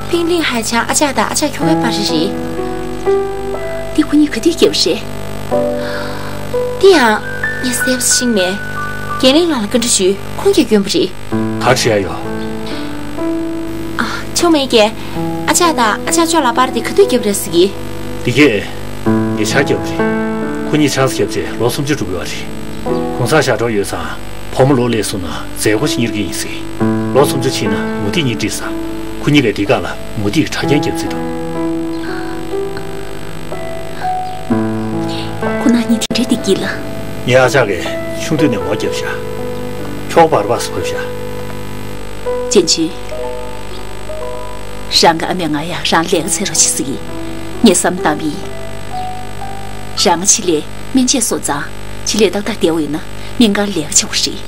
ཕིང་ལིང་ཧའེ་ཆང་ཨ་ཅག་དང་ཨ་ཅག་ཁྱོ་གའི་པར་རེད། འདི་ཁོ་གཉིས་ག་དུས་བརྒྱབ་པ་རེད། འདི་ཡང་ངས་གསལ་པོ་ཤེས་ཀྱི་མེད། རྒན་ལིང་ལགས་ལ་བཀའ་འདྲི་ཞུས། ཁོང་གིས་བསྐྱོན་པ་རེད། ག་རེ་བྱས་ཡོད། ཨ། ཆུང་མེད་ཀྱིས། ཨ་ཅག་དང་ཨ་ཅག་ཅོ་ལགས་པར་དེ་ག་དུས་བརྒྱབ་རེད་ཟེར་གི། འདི་གས། ངས་ཆང་བརྒྱབ་པ་རེད། ཁོ་གཉིས་ཆང་ས་བརྒྱབ་རྗེས་ལོ་སུམ་ཅུ་འགྲོ་གི་ཡོད་རེད། གུང་སེང་ཞག་གྲོགས་ཡོད་ཙང་། བུ་མོ་ལོ་ལེགས་སོང་ན་མཛད་སྒོ་ཞིག་གཉེར་གི་ཡིན་ཟེར། ལོ་སུམ་ཅུ་ཕྱིན་ན་མུ་ཏིག་གཉིས་སྒྲིག་ས། ཁོ་གཉིས་ཀས་འདི་ག་ལ་མུ་ཏིག་གི་གྲྭ་རྒྱན་བརྒྱབ་རྩིས་འདུག་ཁོ་རང་གཉིས་དེ་འདྲའི་བདེ་སྐྱིད་ལ། ངའི་ཨ་ཅག་གིས་ཆུང་དུས་ནས་ངོ་བརྒྱབ་ཤག་ཁྱོ་ག་བར་བག་སུ་བབས་ཤག་ཅན་ཅུན། རང་གི་ཨ་མས་ང་ཡང་རང་ལས་ཀ་འཚོལ་རོགས་བྱེད་ཟེར་གི། ངས་བསམ་བཏང་བ་ཡིན། རང་ཕྱི་ལ་སྨན་དཔྱད་སོང་ཙང་ཕྱི་ལ་ཏག་ཏག་བསྡད་པ་ཡིན་ན་སྨན་ཁང་ལས་ཀ་བྱེད་དགོས་རེད།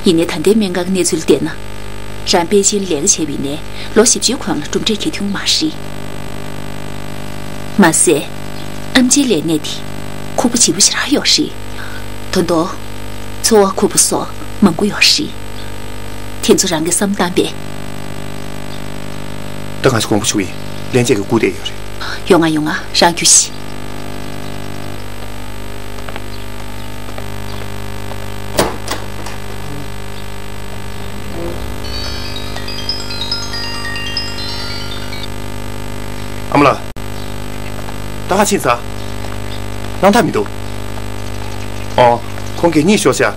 ཡིན་ནའི་ད་ལྟའི་སྨན་ཁང་གི་གནས་ཚུལ་བལྟས་ན། རང་པེ་ཅིན་ལས་ཀ་བྱས་པ་ཡིན་ནའི་ལོ་བཞི་བཅུའི་གོང་ལ་གྲུབ་འབྲས་གང་ཡང་ཐོན་གྱི་མ་རེད། མ་ཟད། ཨེམ་ཆིའི་ལས་གནས་དེ་ཁུག་པ་ལྗིད་པོ་ཞེ་དྲག་ཡོད་རེད། ད་དུང་། འཚོ་བ་ཁུག་པ་སོགས་མང་པོ་ཡོད་རེད། དེ་ཚོ་རང་གིས་བསམ་བཏང་པས། ད་ང་ཚོ་དགོངས་པ་ཞུ་ཡིན། ལྷན་རྒྱས་ཀྱིས་སྒུག་བསྡད་ཡོད་རེད། ཡོང་ང་ཡོང་ང་། རང་རྒྱུགས་ཤིག་ཨ་མ་ལགས། ད་ག་ཕྱིན་ཚར། སྣང་དག་མི་འདུག་ཨོ། ཁོང་གིས་གཉིད་ཤོར་ཤག་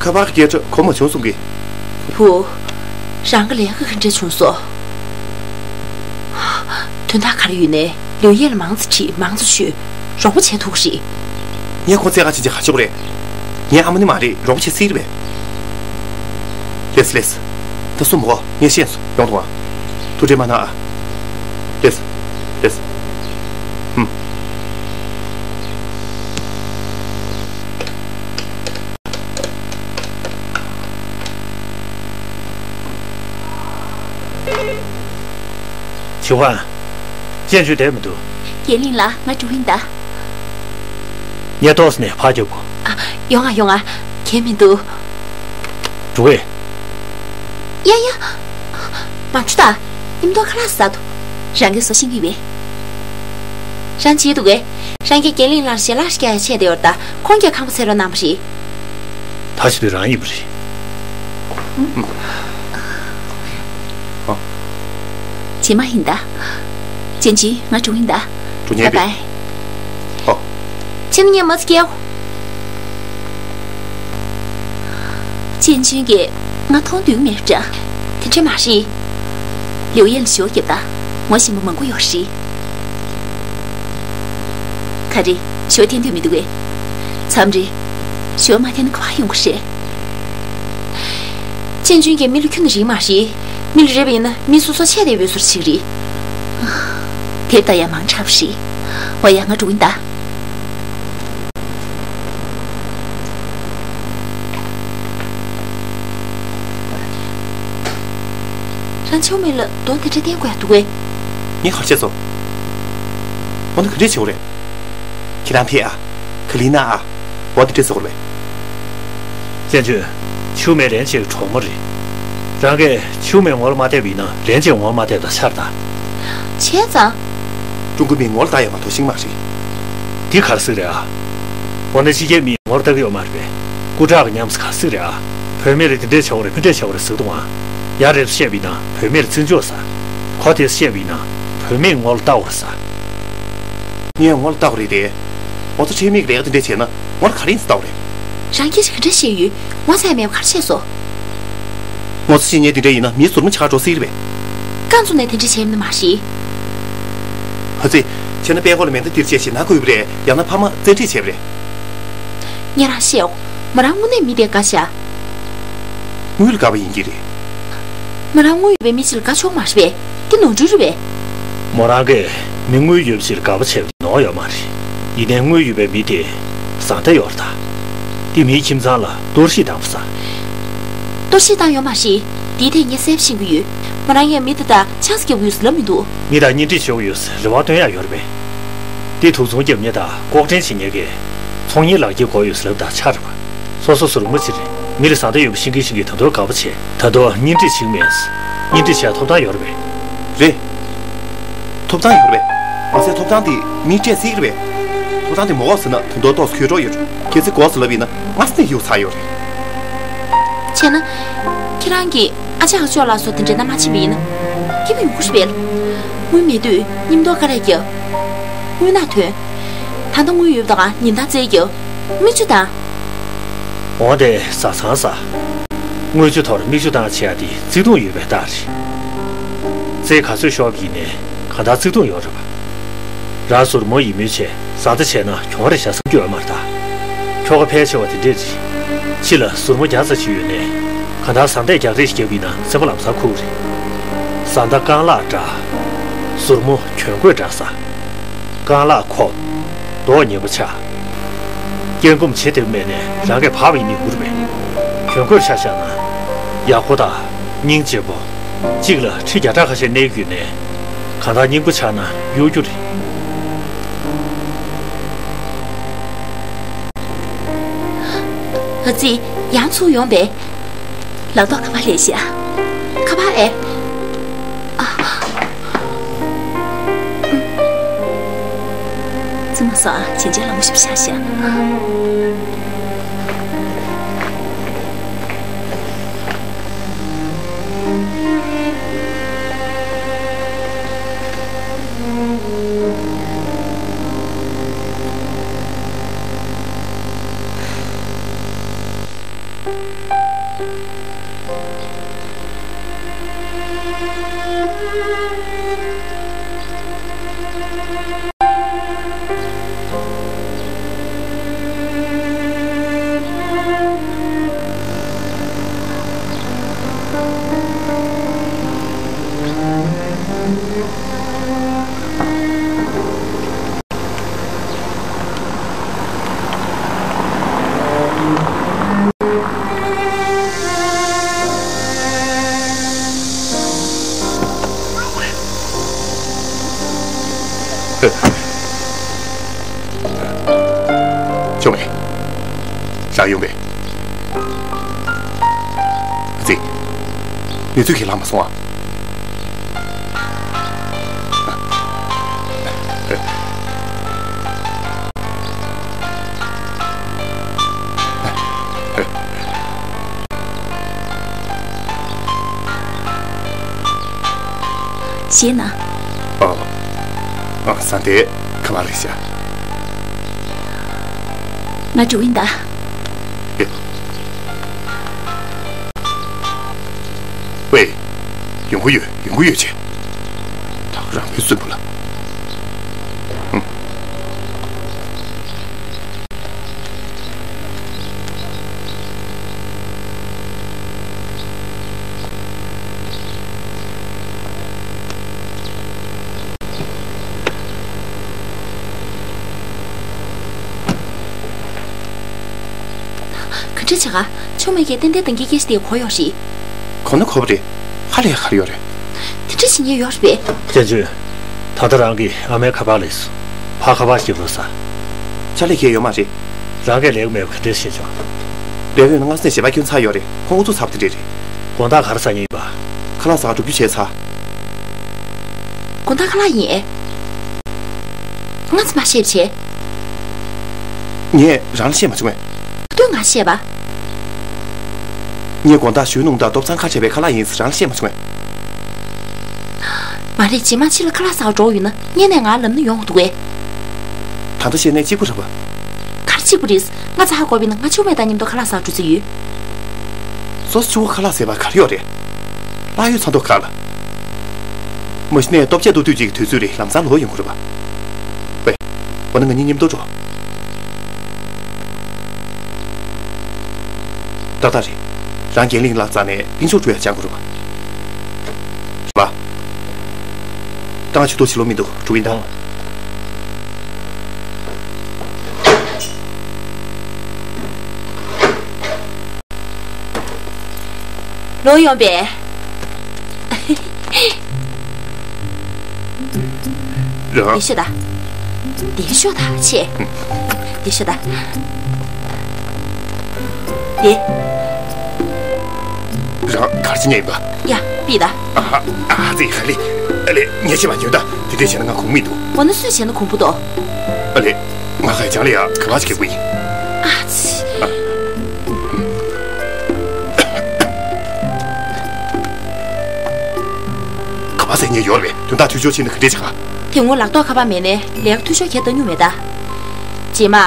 ཁ་པར་སྐད་འཕྲོ་གོ་མ་བྱུང་གསུང་གི། བུ། རང་གི་ལས་ཀ་ག་འདྲ་བྱུང་སོང་། དོན་དག་ག་རེ་ཡོད་ནའི་ལིའུ་ཡན་ལ་མང་ཙམ་དྲིས་མང་ཙམ་ཤོད། རོགས་པ་བྱེད་ཐུབ་ཀྱི་རེད། ངས་ཁོང་བཙལ་ག་ཕྱིན་ཆད་ག་ཆོག་རེད། ངའི་ཨ་མ་ནི་མ་རེད། རོགས་པ་བྱེད་སྲིད་རེད་པས། ལེས་ལེས། ད་སུ་མོ་ངས་ཤེས་སོང་། ཡོང་དང་ཨ། ཐུགས་ཁྲལ་མ་གནང་ཨ། ལེས། ལེས། ཧུམ། ཆི་ཧུའང་། ཅན་ཅུན་བསྡད་མི་འདུག་རྒན་ལིང་ལགས། ང་འགྲོ་གི་ཡིན་ད། ངས་ཏོག་ཙམ་ནས་ཕར་རྒྱབ་དགོས། ཨ། ཡོང་ང་ཡོང་ང་། གལ་མི་འདུག་འགྲོ་གི། ཡ་ཡ། མ་འགྲོ་ད། མཉམ་དུ་ཁ་ལག་ཟ་དོ། རང་གིས་བཟོ་ཤེས་ཀྱི་ཡོད་པས། རང་བྱེད་འདུག་གས། རང་གིས་རྒན་ལིང་ལགས་ལ་ཞལ་ལག་ཞིག་བཀྱག་ཡ་ཆད་བསྡད་ཡོད་རེད་ད། ཁོང་གིས་ཁང་པ་འཚོལ་རོགས་གནང་བ་རེད། ད་བྱེད་དུས་རང་ཡིན་པ་རེད། ཨ། བྱེ་མ་ཡིན་ད། ཅན་ཅུན། ང་འགྲོ་གི་ཡིན་ད། འགྲོ་ཉན་པས། བའི་བའི། ཨོ། ཕྱི་ནས་ངས་མ་ཚིག་སྐྱེའོ། ཅན་ཅུན་གྱིས་ང་མཐོང་འདོད་མེད་འདྲ། དེ་འདྲ་མ་རེད། ལིའུ་ཡན་ལ་ཞུ་བ་རྒྱབ་ད། ངོ་ཤེས་པ་མང་པོ་ཡོད་རེད། ག་རེ། ཞུ་བ་འཐེན་འདོད་མི་འདུག་གས། མཚམས་རེ། ཞུ་བ་མ་འཐེན་ན་ག་པར་ཡོང་གི་རེད། ཅན་ཅུན་གྱིས་མི་ལ་ཁྱོན་ནས་རིག་མ་རེད། མི་ལ་རེད་པ་ཡིན་ན་མི་སོ་སོ་ཆད་དེ་འབོད་ཚུལ་ཞིག་རེད། དེབ་ད་ཡང་མང་དྲགས་པ་རེད། འོ་ཡ། ང་འགྲོ་གི་ཡིན་ད། རང་ཆུང་མེད་ལ་གདོང་དེ་འདྲ་བསྟན་དགོས་ཡ་འདུག་གས། ངས་ག་རེ་བྱས་སོང་། འོ་ན་ག་འདྲས་བྱེད་དགོས་རེད། ཁྱེད་རང་ཕེབས་ཨ། ག་ལི་ན་ཨ། འོ་དེ་འདྲས་ཟེར་དགོས་རེད། ཅན་ཅུན། ཆུ་མེ་རེན་ཅེ་གི་གྲོགས་མོ་རེད། རང་གིས་ཆུ་མེ་ངོ་ལ་མ་བལྟས་པ་ཡིན་ན་རེན་ཅེ་ངོ་ལ་མ་བལྟས་པ་དང་ཆ་རེད་ད། བྱས་ཙང་། ཀྲུང་གོ་མི་ངོ་ལ་ལྟ་ཡ་མ་གཏོགས་ཤེས་མ་རེད། འདི་ག་རེ་ཟེར་རེད་ཨ། འོ་ན་ཕྱི་རྒྱལ་མིས་ངོ་ལ་ལྟ་གི་ཡོད་མ་རེད་པས། སྐུ་དྲག་གི་ཉམས་སུ་ག་རེ་ཟེར་རེད་ཨ། བུད་མེད་རེད་དེ་འདྲས་བྱ་བ་རེད་ཕུ་འདྲས་བྱ་བ་རེད་ཟེར་གི་འདུག་ཨ། ཡ་རེད་བཤད་པ་ཡིན་ན་བུད་མེད་རེད་བརྩི་འཇོག་ས། གོ་དེ་བཤད་པ་ཡིན་ན་ བུད་མེད་ངོ་ལ་ལྟ་བར་ཟ། ངས་ངོ་ལ་ལྟ་བ་རེད་དེ། ཨོ་ཙི་ཁྲེལ་མེད་ཀྱི་ལས་ཀ་དེ་འདྲས་བྱས་ན་ངོ་ལ་ག་རེ་ཡིན་ཟེར་ལྟ་བ་རེད། རང་སྐད་ཆ་ག་འདྲས་བཤད་ཡོད། ངོ་ཚ་ཡ་མེད་པ་ག་རེ་བཤད་སོང་། ངོ་ཚ་བྱེད་མཁན་དེ་འདྲས་ཡིན་ན་མིའི་ཟུར་མོ་ཆག་འགྲོ་སྲིད་རེད་པས། རྐང་བཙུགས་ནས་དེ་འདྲས་བྱས་མིན་མ་རེད། ཨ་ཙི། བྱས་ན་དཔྲལ་མགོ་ལ་མེ་མདའ་འདིར་བཅད་བྱས་ན་བསྐུས་པ་རེད། ཡང་ན་ཕ་མ་བཙན་ཁྲིད་བྱས་པ་རེད། ངས་རང་བཤད་འོ། མོ་རང་དངོས་གནས་མི་དེ་དགའ་ཤག་དངུལ་ལ་དགའ་བ་ཡིན་གྱི་རེད། མོ་རང་དངུལ་ཡོད་པའི་མི་ཞིག་ལ་དགའ་ཆོག་མ་རེད་པས། དེ་ནོར་འཁྲུལ་རེད་པས། མོ་རང་གིས་མི་དངུལ་ཡོད་པ་ཞིག་ལ་དགའ་པོ་བྱས་པ་དེ་ནོར་ཡོད་མ་རེད། ཡིན་ནའི་དངུལ་ཡོད་པའི་མི་དེ་བཟའ་ཟླ་ཡོད་རེད་ད། དེ་མིའི་ཁྱིམ་ཚང་ལ་གཏོར་བཤིག་བཏང་བ་ཟ། གཏོར་བཤིག་བཏང་ཡོད་མ་རེད། དེའི་ཐད་ངས་གསལ་པོ་ཤེས་ཀྱི་ཡོད། མོ་རང་ངས་མི་དེ་དང་ཆང་ས་རྒྱག་གི་ཡོད་ཟེར་ལབ་མི་འདུག་མི་དང་གཉེན་སྒྲིག་བྱེད་དགོས་ཡོད་ཟེར་རེ་བ་བཏོན་ཡག་ཡོད་རེད་པས། དེ་དུག་ཚོང་རྒྱབ་མཁན་དང་ལྐོག་འདྲེན་བྱེད་མཁན་གྱིས་ཚོང་གཉེར་ལག་འཁྱེར་དགོས་ཡོད་ཟེར་ལབ་དང་ཆ་རེད་པ། སོ་སོ་ཟུར་མོ་ཅིག་རེད། མི་ལ་བཟའ་ཟླ་ཡོད་པ་ཤེས་ཀྱིན་ཤེས་ཀྱིན་ད་དུང་དགའ་པོ་བྱས། ད་དུང་གཉེན་སྒྲིག་བྱེད་ཀྱི་མེད། གཉེན་སྒྲིག་བྱེད་ཡག་ཐོབ་ཐང་ཡོད་རེད་པས། རེད། ཐོབ་ཐང་ཡོད་རེད་པས། མ་ཟད་ཐོབ་ཐང་དེ་མིས་སྤྲད་སྲིད་རེད་པས། ཐོབ་ཐང་དེ་མ་དགོས་ཟེར་ན་ད་དུང་ཏོག་ཙམ་ཁོལ་འགྲོ་ཡོད་རེད། གལ་སྲིད་དགོས་ཟེར་ལབ་ཡིན་ན་སྔ་ས་ནས་གཡུག་ཚར་ཡོད་རེད། བྱས་ན། ཁྱེད་རང་གིས་ཨ་ཅག་ཨ་ཅོག་ལགས་སོགས་དེ་འདྲའི་མནའ་མ་ཕྱིན་པ་ཡིན་ན། སྐྱིད་པོ་ཡོང་གི་རེད་པས། དངུལ་མེད་དུས་མཉམ་དུ་དཀའ་ལས་བརྒྱབ། དངུལ་ནག་ཐོན། ད་ལྟ་དངུལ་ཡོད་པ་དང་ཉིན་ལྟར་རྩེད་རྒྱབ། མིག་ཆུ་བཏང་། འོ་དེ་བཟའ་ཚང་ཟ། དངུལ་ཆུ་ཐོག་མིག་ཆུ་བཏང་བྱེད་ཡག་དེ་བརྩེ་དུང་ཡོད་པའི་རྟགས་རེད། རྩེད་ག་ཚོད་ཤོར་བ་ཡིན་ནའི་གང་ལྟར་བརྩེ་དུང་ཡོད་རེད་པ། རང་ཟུར་མོ་ཡིན་མོད་བྱས་བཟའ་ཟླ་བྱས་ན་གྱོང་རེད་བཞག་བསམ་རྒྱུ་ཡོད་མ་རེད་ད། ཁྱོ་ག་ཕལ་ཆེ་བ་དེ་འདྲས་རེད། ཕྱི་ལ་ཟུར་མོ་བརྒྱ་ཙམ་ཞིག་ཡོད་ནའི་གང་ལྟར་བཟའ་ཟླས་རྒྱག་རེས་ཤིག་བརྒྱབ་ཡིན་ན་སེམས་པ་ལམ་སང་ཁུག་རེད། བཟའ་ཟླ་རྐང་ལག་འདྲ། ཟུར་མོ་གྱོན་གོས་འདྲ་ཟ། རྐང་ལག་ཁོབ། མདོག་ཉེས་པོ་ཆགས། སྐྱེལ་སྒོམ་བྱེད་ཐུབ་མེད་ནས་རང་གིས་བབས་པ་ཡིན་ནའི་འུར་བས། གྱོན་གོས་ཆ་བཞག་ན། ཡག་པོ་དང་སྙིང་རྗེ་པོ། གཅིག་ལ་ཁྲི་བརྒྱ་ཕྲག་ཁ་ཤས་གནས་ཀྱི་ཡོད་ནའི། གང་ལྟར་སྙིང་པོ་ཆགས་ན་གཡོ་སྒྱུ་རེད། ཨ་ཙི། ཡང་ཚུར་ཡོང་པས། ལག་ཐོག་ཁ་པར་སླེབས་ཤག་ཁ་པར་ཨེ། ཨ། ཙི་མ་སོང་ཨ། བྱས་རྗེས་ལ་མོ་ཞིག་བཞག་ཤག་ཅོ་མེ། རང་ཡོང་པས། ཨ་ཙི། གནས་ཚུལ་ཁས་བླངས་མ་སོང་ཨ། གཞས་ན། ཨ། ཨ། ས་འདི་ཁ་མ་རེད་ཤག་ང་འགྲོ་ཡིན་ད། ཨེ། ཝེ། ཡོང་གི་ཡོད། ཡོང་གི་ཡོད་ཅེ། ད་ག་རང་མི་གསོན་པོ་ལ། ཧུམ། ག་འདྲ་བྱེད་ག་ཆོ་མེད་ཀྱིས་ཏན་ཏན་ཏན་གྱི་སྐད་ཆ་དེ་གོ་ཡོད་རེད། གོ་ན་གོ་བ་རེད། ཧ་ལས་ག་རེ་ཡོད་རེད། དེ་འདྲ་བྱེད་ཉེན་ཡོད་རེད་པས། ཅན་ཅུན། ད་ལྟ་རང་གི་ཨ་མའི་ཁ་པར་སླེབས་སོང་། ཕར་ཁ་པར་ཞིག་རོགས་ཟ། ཕྱག་ལས་ཁྱེད་ཡོད་མ་རེད། རང་གིས་ལས་ཀ་མེད་པ་ག་འདྲས་ཤེས་བྱུང་། ལས་ཀ་ཡོད་ན་སྔ་ས་ནས་ཞལ་པར་སྐྱོན་ཚར་ཡོད་རེད། ཁོང་ཨུ་ཚུགས་ཚ་པོ་དེ་འདྲས་རེད། དགོང་དག་ག་རེ་ཟ་མཁན་ཡིན་པ། ཁ་ལག་ཟ་ག་འགྲོ་རྒྱུ་བྱས་ཚར། དགོང་དག་ཁ་ལག་ཡིན་ཨེ། ང་ཚོ་མ་ཤེས་བྱས། ངས་རང་ལ་བཤད་མ་བྱུང་ངས། ག་དུས་ང་བཤད་པ། ངས་དགོང་དག་གཞོན་ནུ་དང་སྟོབས་ཚང་ཁ་བྱས་པའི་ཁ་ལག་ཡིན་ཟེར་རང་ལ་བཤད་མ་བྱུང་ངས། མ་རེད། རྗེས་མ་ཕྱི་ལ་ཁ་ལག་ཟ་བར་འགྲོ་ཡོད་ན་སྔོན་ནས་ང་ལབ་ན་ཡོང་འདུག་གས། ད་ལྟ་བཤད་ནས་གཅིག་པུ་རེད་པ། ག་རེ་གཅིག་པུ་རེད། ང་ཚ་ཧ་གོ་བས་ན་ང་ཆུང་མེད་དང་མཉམ་དུ་ཁ་ལག་ཟ་བར་འགྲོ་རྩིས་ཡོད། སོ་སོ་ཆུང་བ་ཁ་ལག་ཟས་པ་ག་རེ་ཡོད་རེད། ལྷག་ཡོད་ཚ་མདོག་ཁ་ལ། མ་གཞི་ནས་ལྟོ་ཆས་འདུག་དུས་ཀྱི་དུས་ཚོད་རེད། ལམ་སང་ལོག་ཡོང་གི་རེད་པ། ཝེ། འོ་ན་ང་གཉིས་མཉམ་དུ་འགྲོ། ཏག་ཏག་རེད། རང་རྒན་ལགས་ལ་རྩ་ནས་སྤུན་ཆུང་འགྲོ་ཡ་སྦྱང་དགོས་རེད་པ། རེད་པ། ད་ང་ཆུ་ཐུག་ཕྱི་ལོགས་མི་འདུག་འགྲོ་གི་ཡིན་ད། ལོག་ཡོང་པས། རང་། འདིར་ཤོག་དང་། འདིར་ཤོག་དང་། ཆེ། འདིར་ཤོག་དང་། འདི། རང་གར་ཕྱིན་ཡིན་པ། ཡ། པི་ད། ཨ་ཧ། ཨ་ཧ་ཙི། ཧ་ལི། ཨ་ལེ། ཉེས་ཆད་མ་ཉོན་ད། དེ་འདྲས་བྱས་ན་ང་གོང་མི་འདུག་འོ་ན་སུས་བྱས་ན་གོང་བུ་འདུག་ཨ་ལེ། ང་ཁ་ཡ་ཅང་ལེ་ཡ་ག་བ་ཞིག་གི་བུ་ཡིན། ཨ་ཙི། ག་བ་ཟེར་ཉེ་ཡོད་རེད། དོན་དག་འཐུས་ཤོར་ཕྱིན་ན་ག་འདྲས་བྱ། དེ་སྔོན་ལག་ཐོག་ཁ་པར་མེད་ནས་ལས་ཀ་འཐུས་ཤོར་བྱས་ལྟ་མྱོང་མེད་ད། རྗེས་མ་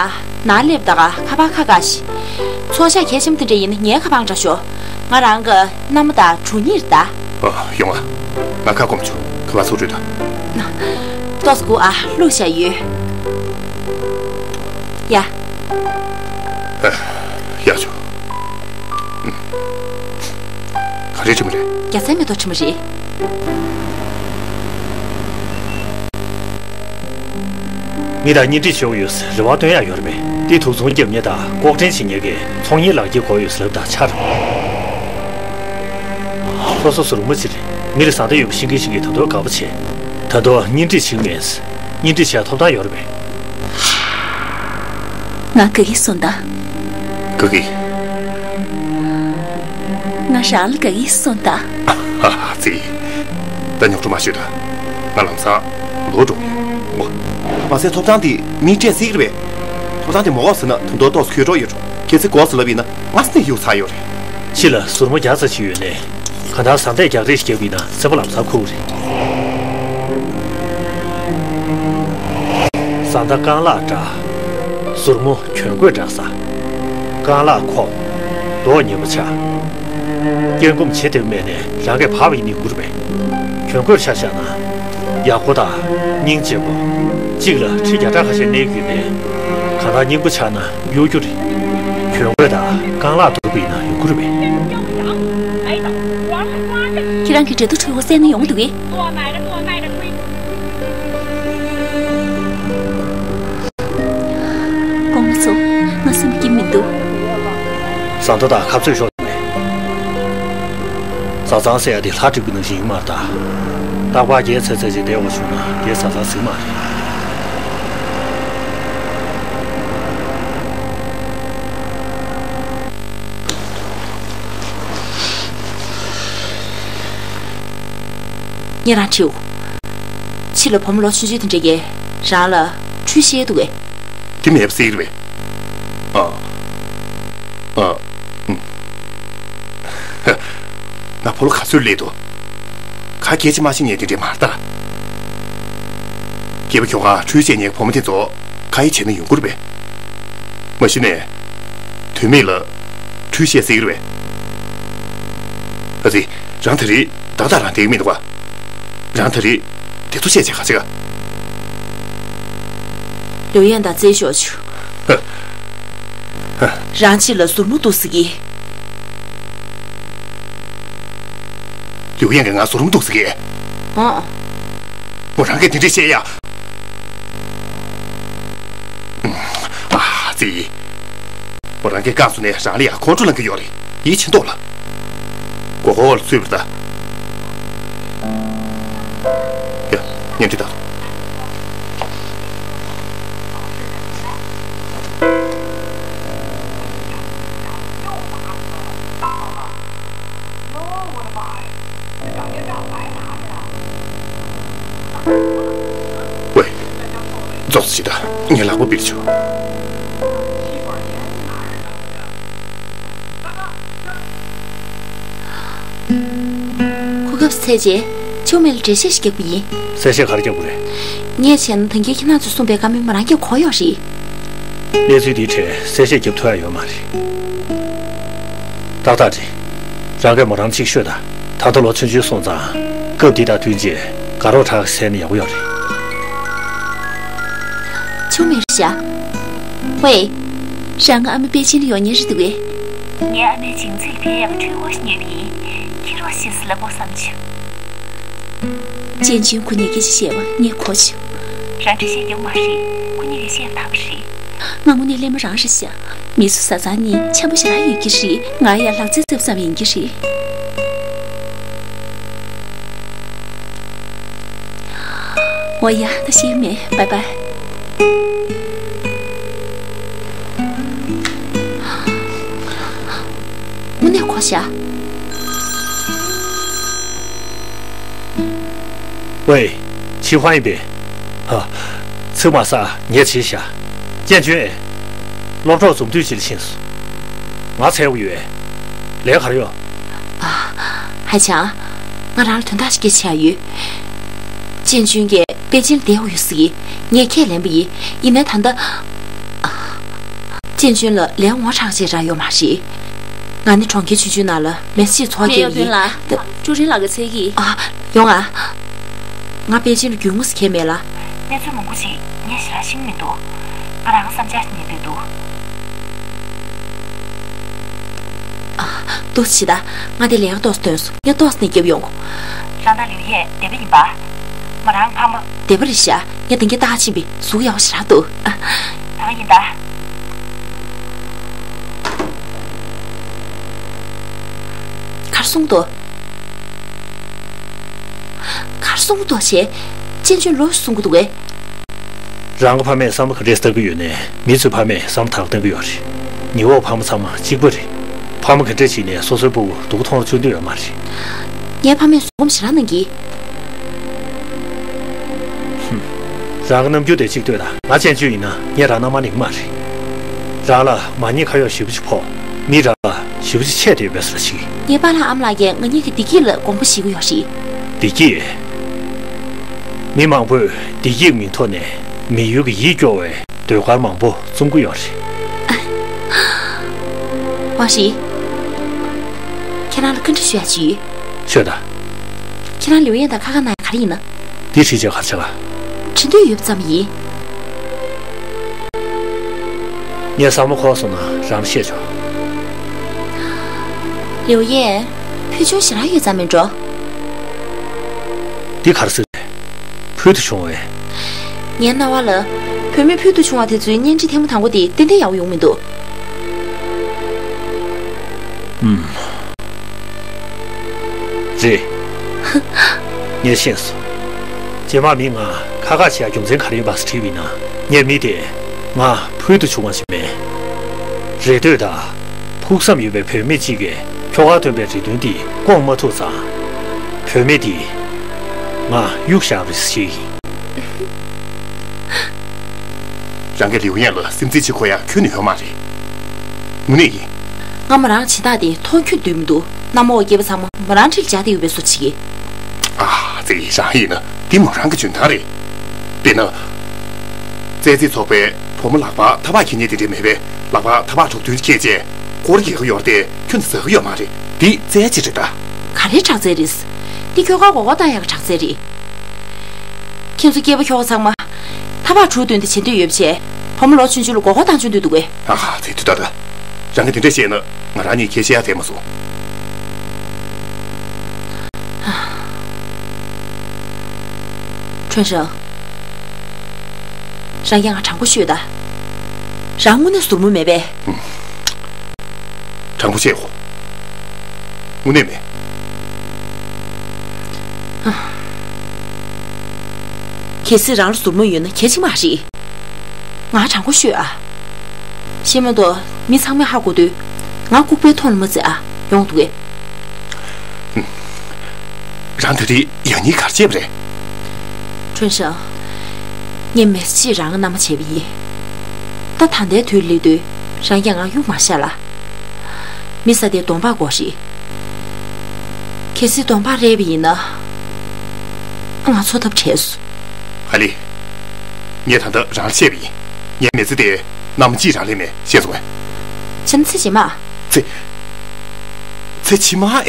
ནང་སླེབས་ད་ག་ཁ་པར་ཁ་བཀག་ཤི། ཚོང་ཤག་གལ་ཆེན་པོ་དེ་འདྲ་ཡིན་ན་ངའི་ཁ་པར་འདྲ་ཤོག་ང་རང་གི་མནའ་མ་དང་གྲོགས་གཉིས་རེད་ད། ཨ། ཡོང་ཨ། ང་ཁ་སྐོམ་བྱུང་། ཁ་པར་ཚུར་སྤྲོད་དང་། ཏོག་ཙམ་སྒུག་ཨ། བླུགས་བཞག་ཡོད། ཡ། ཨ། ཡག་བྱུང་། ཨུམ། ག་རེ་བྲིས་པ་རེད། རྒྱ་ཚའི་མེ་ཏོག་བྲིས་པ་རེད། མི་དང་གཉེན་སྒྲིག་བྱེད་དགོས་ཡོད་ཟེར་རེ་བ་བཏོན་ཡག་ཡོད་རེད་པས། འདི་དུག་ཚོང་རྒྱབ་མཁན་དང་ལྐོག་འདྲེན་བྱེད་མཁན་གྱི་ཚོང་གཉེར་ལག་འཁྱེར་དགོས་ཡོད་ཟེར་ལབ་དང་ཆར། སོ་སོ་ཟུར་མོ་ཅིག་རེད། མི་ལ་བཟང་ལྟ་ཡོད་པ་ཤེས་ཀྱིན་ཤེས་ཀྱིན་ད་དུང་དགའ་པོ་བྱེད། ད་དུང་གཉེན་སྒྲིག་བྱེད་མེད། གཉེན་སྒྲིག་བྱས་ཐོབ་ཐང་ཡོད་རེད་པས། ང་དགའ་གི་སོང་ད། དགའ་གི། ང་རང་ལ་དགའ་གི་སོང་ད། ཧ་ཧ་ཙི། ད་ཉོག་བྲོ་མ་ཤོད་ད། ང་ལམ་སང་ལོག་འགྲོ་གི་ཡིན། མོ། མ་ཟད་ཐོབ་ཐང་དེ་མིས་སྤྲད་སྲིད་ཀྱི་རེད་པས། ཐོབ་ཐང་དེ་མོ་འོག་ཟེར་ན་ད་དུང་ཏོག་ཙམ་ཁོལ་འགྲོ་ཡོད་འགྲོ། ཁྱེད་ཚོས་དགོས་ཟེར་ལབ་ཡིན་ན་ང་སེམས་ནས་གཡུག་ཚར་ཡོད་རེད། ཕྱི་ལ་ཟུར་མོ་བརྒྱ་ཙམ་ཞིག་ཡོད་ནས། གང་ལྟར་བཟའ་ཟླས་རྒྱག་རེས་ཤིག་བརྒྱབ་ཡིན་ན་སེམས་པ་ལམ་སང་ཁུག་རེད། བཟའ་ཟླ་རྐང་ལག་འདྲ། ཟུར་མོ་གྱོན་གོས་འདྲ་ཟ། རྐང་ལག་ཁོག་མདོག་ཉེས་པོ་ཆགས། སྐྱེ་སྒོམ་བྱེད་ཐུབ་མེད་ནས་རང་གིས་བབས་པ་ཡིན་ནི་འགུར་བས། གྱོན་གོས་ཆ་བཞག་ན། ཡག་པོ་དང་། སྙིང་རྗེ་པོ། གཅིག་ལ་ཁྲི་བརྒྱ་ཕྲག་ཁ་ཤས་གནས་ཀྱི་ཡོད་པས། གང་ལྟར་སྙིང་པོ་ཆགས་ན། གཡོ་སྒྱུ་རེད། གྱོན་གོས་དང་རྐང་ལག་བསྡུར་བ་ཡིན་ན་ཡོང་གི་རེད་པས། ཁྱེད་རང་གི་འབྲེལ་གཏུག་འཕྲུལ་འཁོར་བསད་ན་ཡོང་འདུག་གས། གོང་མ་ཚོ། ང་སེམས་སྐྱིད་མི་འདུག་བཟའ་ཟླ་དང་ཁ་རྩོད་ཤོར་མེད། བཟའ་ཚང་ཟེར་ཡ་དེ་ལྷ་བྲིས་པའི་ནང་བཞིན་ཡིན་མ་རེད་ད། རྟག་པར་རྒྱལ་ཚད་ཚད་ཅིག་བསྡད་དགོས་བྱུང་ན་དེ་བཟའ་ཚང་ཟིག་མ་རེད། ངས་རང་དྲིའོ། ཕྱི་ལ་བུ་མོ་ལོ་ཆུང་ཆུང་དེ་འདྲས་ཀྱིས་རང་ལ་འཁྲུལ་བཤད་འདུག་གས། དེ་མེད་པ་སྲིད་རེད་པས། ཨ། ཨ། ཨུམ། ཧ། ང་ཕོ་ལོ་ག་ཚོད་སླེབས་འདུག་ག་སྐད་ཆ་མ་བཤད་མཁན་དེ་འདྲས་མ་རེད་ད། སྐྱེས་པ་ཁྱོ་ག་འཁྲུལ་བཤད་མཁན་བུ་མོ་དེ་ཚོ་ཁ་ཡ་བྱས་ན་ཡོང་གི་རེད་པས། མ་གཞི་ནས། དོན་མེད་ལ་འཁྲུལ་བཤད་སྲིད་ཀྱི་རེད་པས། ཨ་ཙི། རང་ད་རེས་ཏག་ཏག་རང་བསྡད་ཀྱི་མི་འདུག་ག་རང་ད་རེས་དེ་ཚོ་བཤད་བྱས་ག་བྱེད་ག་ལིའུ་ཡན་དང་རྩེད་ཤོག་ཆུ། ཧ། ཧ། རང་ཕྱི་ལ་ཟུར་མོ་འདུག་ཟེར་གི། ལིའུ་ཡན་གྱིས་ང་ཟུར་མོ་འདུག་ཟེར་གི། ཨང་། མོ་རང་གིས་དེ་འདྲས་བཤད་ཡ། ཨ་ཙི། མོ་རང་གིས་བཀག་སོང་ནས་རང་ལ་ཡ་ཁོང་ཁྲོ་ལངས་ཀྱི་ཡོད་རེད། ཡིད་ཆེས་མདོག་ལ། མགོ་སྐོར་ལ་ཚུད་པ་རེད་ད། ཡ། གཉེན་སྒྲིག་ད། ཝེ། རྫོགས་སོང་ད། ངས་ལག་པ་པིར་བྱུང་། གོ་སྐབས་ཟད་རྗེས། ཆུང་མེ་ལ་འགྲེལ་བཤད་ཞིག་རྒྱག་དགོས་ཡིན། གསལ་བཤད་ག་རེ་རྒྱག་དགོས་རེད། ངས་བྱས་ན་ད་གིན་ཁྱེད་རང་ཚོས་གསུངས་པའི་བཀའ་མོལ་མོ་རང་གིས་གོ་ཡོད་རེད། གནས་ཚུལ་འདིའི་གྲས་གསལ་བཤད་རྒྱབ་ཐུབ་ཡ་ཡོད་མ་རེད། ཏག་ཏག་རེད། རང་གིས་མོ་རང་གཅིག་ཤོད་དང་། ད་ལྟ་ལོ་ཆུང་ཆུང་སོང་ཙང་། སྐབས་འདི་དང་བསྟུན་བྱས་དགའ་རོགས་ཁྲག་ཟས་ནས་ཡག་པོ་ཡོད་རེད། ཆུང་མེ་རེད་ཤག་ཝེ། རང་གི་ཨ་མ་པེ་ཅིན་ལ་ཡོང་མཁན་རེད་འདུག་གས། ངའི་ཨ་མའི་བྱིངས་རྩིས་ལ་ཕན་ཡག་གི་འཕྲུལ་འཁོར་ཞིག་ཉོས་པ་ཡིན། ཁྱེར་རོགས་ཞེས་ལབ་དགོས་བསམ་བྱུང་། ཅན་ཅུན་ཁོ་གཉིས་སྐད་ཆ་བཤད་པ་ངས་གོ་བྱུང་། རང་འགྲེལ་བཤད་རྒྱག་མ་རེད། ཁོ་གཉིས་ཀྱིས་བཤད་པ་དག་པ་རེད། ང་དངོས་གནས་གླེན་མ་རང་རེད་ཤག་མི་ཚོ་བཟའ་ཚང་གཉིས་འཆམ་པོ་ཞེ་དྲག་ཡོད་ཀྱི་རེད། ང་ཡང་ལག་རྩེད་རྩེ་བ་ཙམ་ཡིན་གྱི་རེད། འོ་ཡ། ད་ཤེས་མེད། བའི་བའི། དངོས་གནས་གོ་ཤག་ཝེ། ཆི་ཧྥང་ཡིན་པས། ཧ། ཚིག་མ་ཟ། ངས་བྱས་ཤག་ཅན་ཅུན་ཨེ། སློབ་གྲོགས་འཛོམས་འདུས་ཅིག་ལ་ཕྱིན་སོང་། ང་འཚོལ་དགོས་ཡོད། ལས་ག་རེ་ཡོད། ཨ། ཧའེ་ཆང་། ང་རང་ལ་དོན་དག་ཅིག་སྐད་ཆ་བཤད་ཡ་ཡོད། ཅན་ཅུན་གྱིས་པེ་ཅིན་ལ་བསྡད་དགོས་ཡོད་ཟེར་གྱིས། ངས་ཁས་ལེན་པ་ཡིན། ཡིན་ནའི་ད་ལྟ། ཅན་ཅུན་ལ་ལས་ངོ་ཚ་ཅིག་རག་ཡོད་མ་རེད། ང་ནི་གྲོང་ཁྱེར་ཆུང་ཆུང་ནང་ལ་མི་ཚེ་གཅིག་འཚོ་བ་སྐྱེལ་གྱི་ཡིན། ཀྲུའུ་རིན་ལགས་ཀྱིས་འཚོལ་གྱི། ཨ། ཡོང་ཨ། ང་པེ་ཅིན་ལ་རྒྱུས་མངའ་ཟེར་མཁན་མེད་ལ། གནས་ཚུལ་མང་པོ་ཅིག་ངས་ཞེ་དྲག་ཤེས་ཀྱི་མི་འདུག་ང་རང་བསམ་འཆར་ཞིག་རྙེད་འདོད་འདུག་ཨ། ཏོག་ཙམ་ཞིག་ལྟ། ང་དེ་ལས་ཀ་ཏོག་ཙམ་ཐོན་སོང་། ངས་ཏོག་ཙམ་ནས་རྒྱབ་ཡོང་གོ། རང་དང་ལིའུ་ཡེ་བསྡད་པ་ཡིན་པ། མོ་རང་ཕ་མ། བསྡད་པ་རེད་ཤག་ངས་དེང་གི་ལྟ་ཕྱིན་པས་གཟུགས་ཡག་པོ་ཞེ་དྲག་འདུག་ཨ། ད་ག་ཡིན་ད། གར་སོང་འདུག་གར་སོང་འདུག་ཞེས། ཅན་ཅུན་ལོས་གསུང་གི་འདུག་གས། རང་གི་ཕ་མས་བསམ་བློ་ག་འདྲས་བཏང་གི་ཡོད་ནའི། མི་ཚོའི་ཕ་མས་བསམ་བློ་དག་བཏང་གི་ཡོད་རེད། ཉི་འོག་ཕ་མ་ཚང་མ་གཅིག་པ་རེད། ཕ་མ་ག་འདྲས་བྱས་ནའི་སོ་སོའི་སྤུ་གུ་སྡུག་ཐོང་བཅུག་འདོད་ཡོད་མ་རེད། ངའི་ཕ་མས་བཟོད་སྒོམ་ཞེ་དྲག་གནང་གི། ཧུམ། རང་གི་རྣམ་འགྱུར་དེ་གཅིག་ལྟོས་དང་། ང་ཅན་ཅུན་ཡིན་ན་ངས་རང་ནང་མ་ལེན་གི་མ་རེད། རང་ལ་མ་ཉེས་ཁ་གཡོག་ཞེ་པོ་ཅིག་ཕོག་མི་རང་ལ་ཞེ་པོ་ཅིག་ཆད་བསྡད་ཡོད་པའི་བཟོ་འདྲ་ཞིག་ངའི་པཱ་ལགས་ཨ་མ་ལགས་ཀྱིས་ང་གཉིས་ཀྱི་བདེ་སྐྱིད་ལ་དགོངས་པ་བཞེས་ཀྱི་ཡོད་རེད། བདེ་སྐྱིད། མི་མང་པོས་བདེ་སྐྱིད་མིང་ཐོག་ནས་མི་ཡུལ་གྱི་ཡིད་སྐྱོ་བའི་ཟློས་གར་མང་པོ་རྩོམ་གྱི་ཡོད་རེད། ཝང་ཧྲི། ཁྱེད་རང་ལ་བཀའ་འདྲི་ཞུ་ཡ་ཅིག་ཡོད། ཤོད་དང་། ཁྱེད་རང་ལིའུ་ཡན་དང་ཁ་ཁ་གནང་ཡ་ག་རེ་ཡིན་ན། འདི་བྲིས་བྱས་ག་རེ་བྱ་ག་འབྲི་འདོད་ཡོད་ཙམ་ཡིན། ངས་བསམ་བློ་འཁོར་སོང་ན་རང་བཤད་ཆོག་ལིའུ་ཡན། ཕུལ་བྱུང་ཞེ་དྲག་ཡོད་ཙམ་མིན་འགྲོ། འདི་ག་རེ་ཟེར་རེད། ཕུལ་དུ་བྱུང་བས། ངའི་རྣ་བ་ལ། བུད་མེད་ཕུལ་དུ་བྱུང་བ་དེ་ཚོའི་བརྙན་འཕྲིན་ཐེངས་མ་དང་པོ་དེ་ཏན་ཏན་ཡག་པོ་ཡོང་མི་འདུག་ཨུམ། རེད། ངས་ཤེས་སོང་། རྗེས་མ་མིས་ང་ཁ་ཁ་བྱེད་ཡ་རྒྱུ་མཚན་ག་རེ་ཡིན་པ་དྲིས་པ་ཡིན་ན། ངས་མི་དེ་ང་ཕུལ་དུ་བྱུང་བ་ཞིག་མིན། རེ་ལྟོས་དང་། ཕུགས་བསམ་ཡོད་པའི་བུད་མེད་ཅིག་གིས་ཁྱོ་གར་ཐོན་པའི་རེ་འདུན་འདི་སྐོང་མ་ཐུབ་ཙང་། བུད་མེད་འདིས་ང་གཡུགས་བཞག་པ་རེད་ཟེར་བཤད་ཀྱི་ཡིན། རང་གིས་ལིའུ་ཡན་ལ་སེམས་ཚེགས་ཅིག་གོ་ཡ་ཁྱོན་ནས་ཡོད་མ་རེད། དངོས་གནས་ཡིན། ང་མོ་རང་བྱེད་སྟངས་དེ་མཐོང་ཆུང་འདུག་མི་འདུག་གནམ་འོག་སྐྱེས་པ་ཚང་མ་མོ་རང་འཁྲིས་ལ་འཇགས་བསྡད་ཡོད་པའི་བཟོ་བྱེད་ཀྱི། ཨ་ཙི། རང་ཡིན་ན་འདི་མོ་རང་གི་འཇོན་ཐང་རེད། དཔེར་ན། རྩེད་རྩེ་ཚོགས་པའི་བུ་མོ་ལག་པར་ཐག་པ་འཁྱེར་མཁན་དེ་འདྲ་མེད་པས། ལག་པར་ཐག་པ་དྲུག་བདུན་འཁྱེར་རྗེས་སྐོར་རྒྱག་གི་ཡོད་རེད་དེ། ཁྱོན་ནས་ཟ་གི་ཡོད་མ་རེད། འདི་རྩེད་ཅིག་རེད་ད། ག་རེའི་དྲག་རྩལ་རེད། འདི་ཁྱོ་གར་མགོ་སྐོར་བཏང་ཡག་གི་དྲག་རྩལ་རེད། ཁྱེད་ཚོ་སྐྱེས་པ་ཁྱོ་ག་ཚང་མ། ཐག་པ་དྲུག་བདུན་དེ་བྱེད་འདོད་ཡོད་པ་བྱས། བུ་མོ་ལོ་ཆུང་ཆུང་ལ་མགོ་སྐོར་བཏང་བཅུག་འདོད་འདུག་གས། ཨ་ཧ་ཙི། དུས་ད་ད། རང་གིས་དེ་འདྲ་བཤད་ན་ང་རང་གཉིས་ཁྱད་ཆེ་ཡ་དེ་མ་སོང་། ཁྲོན་ཧྲང་། རང་གིས་ང་དྲང་པོ་ཤོད་ད། རང་དངོས་གནས་ཟུར་མོ་མེད་པས། དྲང་པོ་བཤད་ཧོ། དངོས་གནས་མེད། གལ་སྲིད་རང་ལ་ཟུར་མོ་ཡོད་ན་གལ་ཆེ་མ་རེད། ང་དྲང་པོ་ཤོད་ཨ། ཤེས་མ་གཏོགས་མི་ཚང་མས་ཧ་གོ་དུས། ང་ལྐུགས་པའི་མཐོང་ལ་མ་བརྩི་ཨ། ཡོང་འདུག་གས། རང་ད་རེས་ཡང་སྙིང་ག་རེ་རྗེ་བ་རེད། ཁྲོན་ཧྲང་། ངས་མི་ཚེ་གཅིག་རང་གི་མནའ་མ་བྱས་པ་ཡིན། ད་ད་ལྟའི་དུས་སླེབས་དུས་རང་གིས་ང་གཡུག་མ་བཞག་ལ། མི་ཟེར་དེ་གདོང་པགས་དགོས་རེད། གལ་སྲིད་གདོང་པགས་རལ་བ་ཡིན་ན། ང་འཚོ་ཐབས་བྲལ་སོང་། ཧ་ལི། ངས་ད་ལྟ་རང་ལ་བཤད་པ་ཡིན། ངའི་མི་ཚེ་དེ་མནའ་མ་གཅིག་རང་ལས་མེད། ཤེས་སོང་ངས། བྱས་ན་ཚེ་རྗེས་མ། ཚེ། ཚེ་ཕྱི་མ་ཨེ།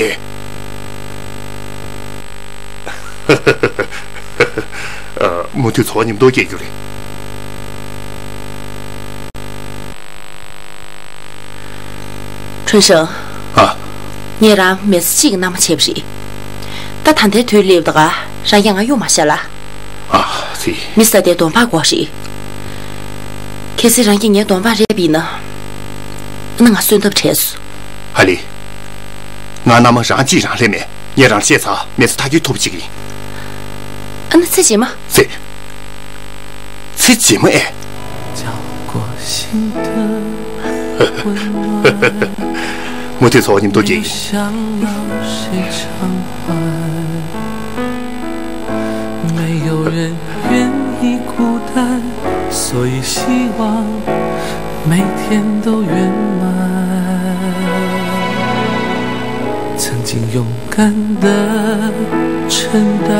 ཨ། མུ་མཐུད་འཚོ་བ་མཉམ་དུ་སྐྱེལ་རྒྱུ་རེད། ཁྲུན་ཧྲང་། ཨ། ངས་རང་མི་ཚེ་གཅིག་གི་མནའ་མ་བྱས་པ་རེད། ད་ད་ལྟའི་དུས་སླེབས་འདུག་ག་རང་གིས་ང་གཡུག་མ་བཞག་ལ། ཨ་ཙི། མི་ས་དེ་གདོང་པགས་དགོས་རེད། གལ་སྲིད་རང་གིས་ངའི་གདོང་པགས་རལ་པ་ཡིན་ན། ཨ་ནི་ང་གསོན་ཐབས་བྲལ་སོང་། ཧ་ལི། ང་མནའ་མ་རང་གཅིག་རང་ལས་མེད། ངས་རང་བཤད་ཚར། མི་ཚེ་མཐའ་འཁྱོལ་ཐུབ་པ་ཅིག་ཡིན། ཨ་ནི་ཚེ་རྗེས་མ། ཚེ། ཚེ་རྗེས་མ་ཨེ། མུ་མཐུད་འཚོ་བ་མཉམ་དུ་སྐྱེལ་གྱི་ཡིན། 没有人愿意孤单，所以希望每天都圆满。曾经勇敢的承担，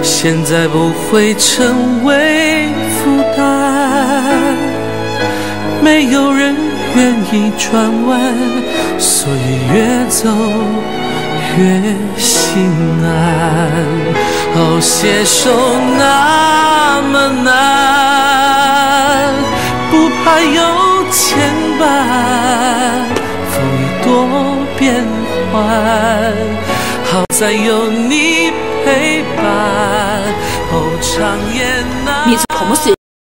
现在不会成为负担。没有人愿意转弯，所以越走越心安。哦，携手那么难，不怕有牵绊，风雨多变幻，好在有你陪伴。哦，唱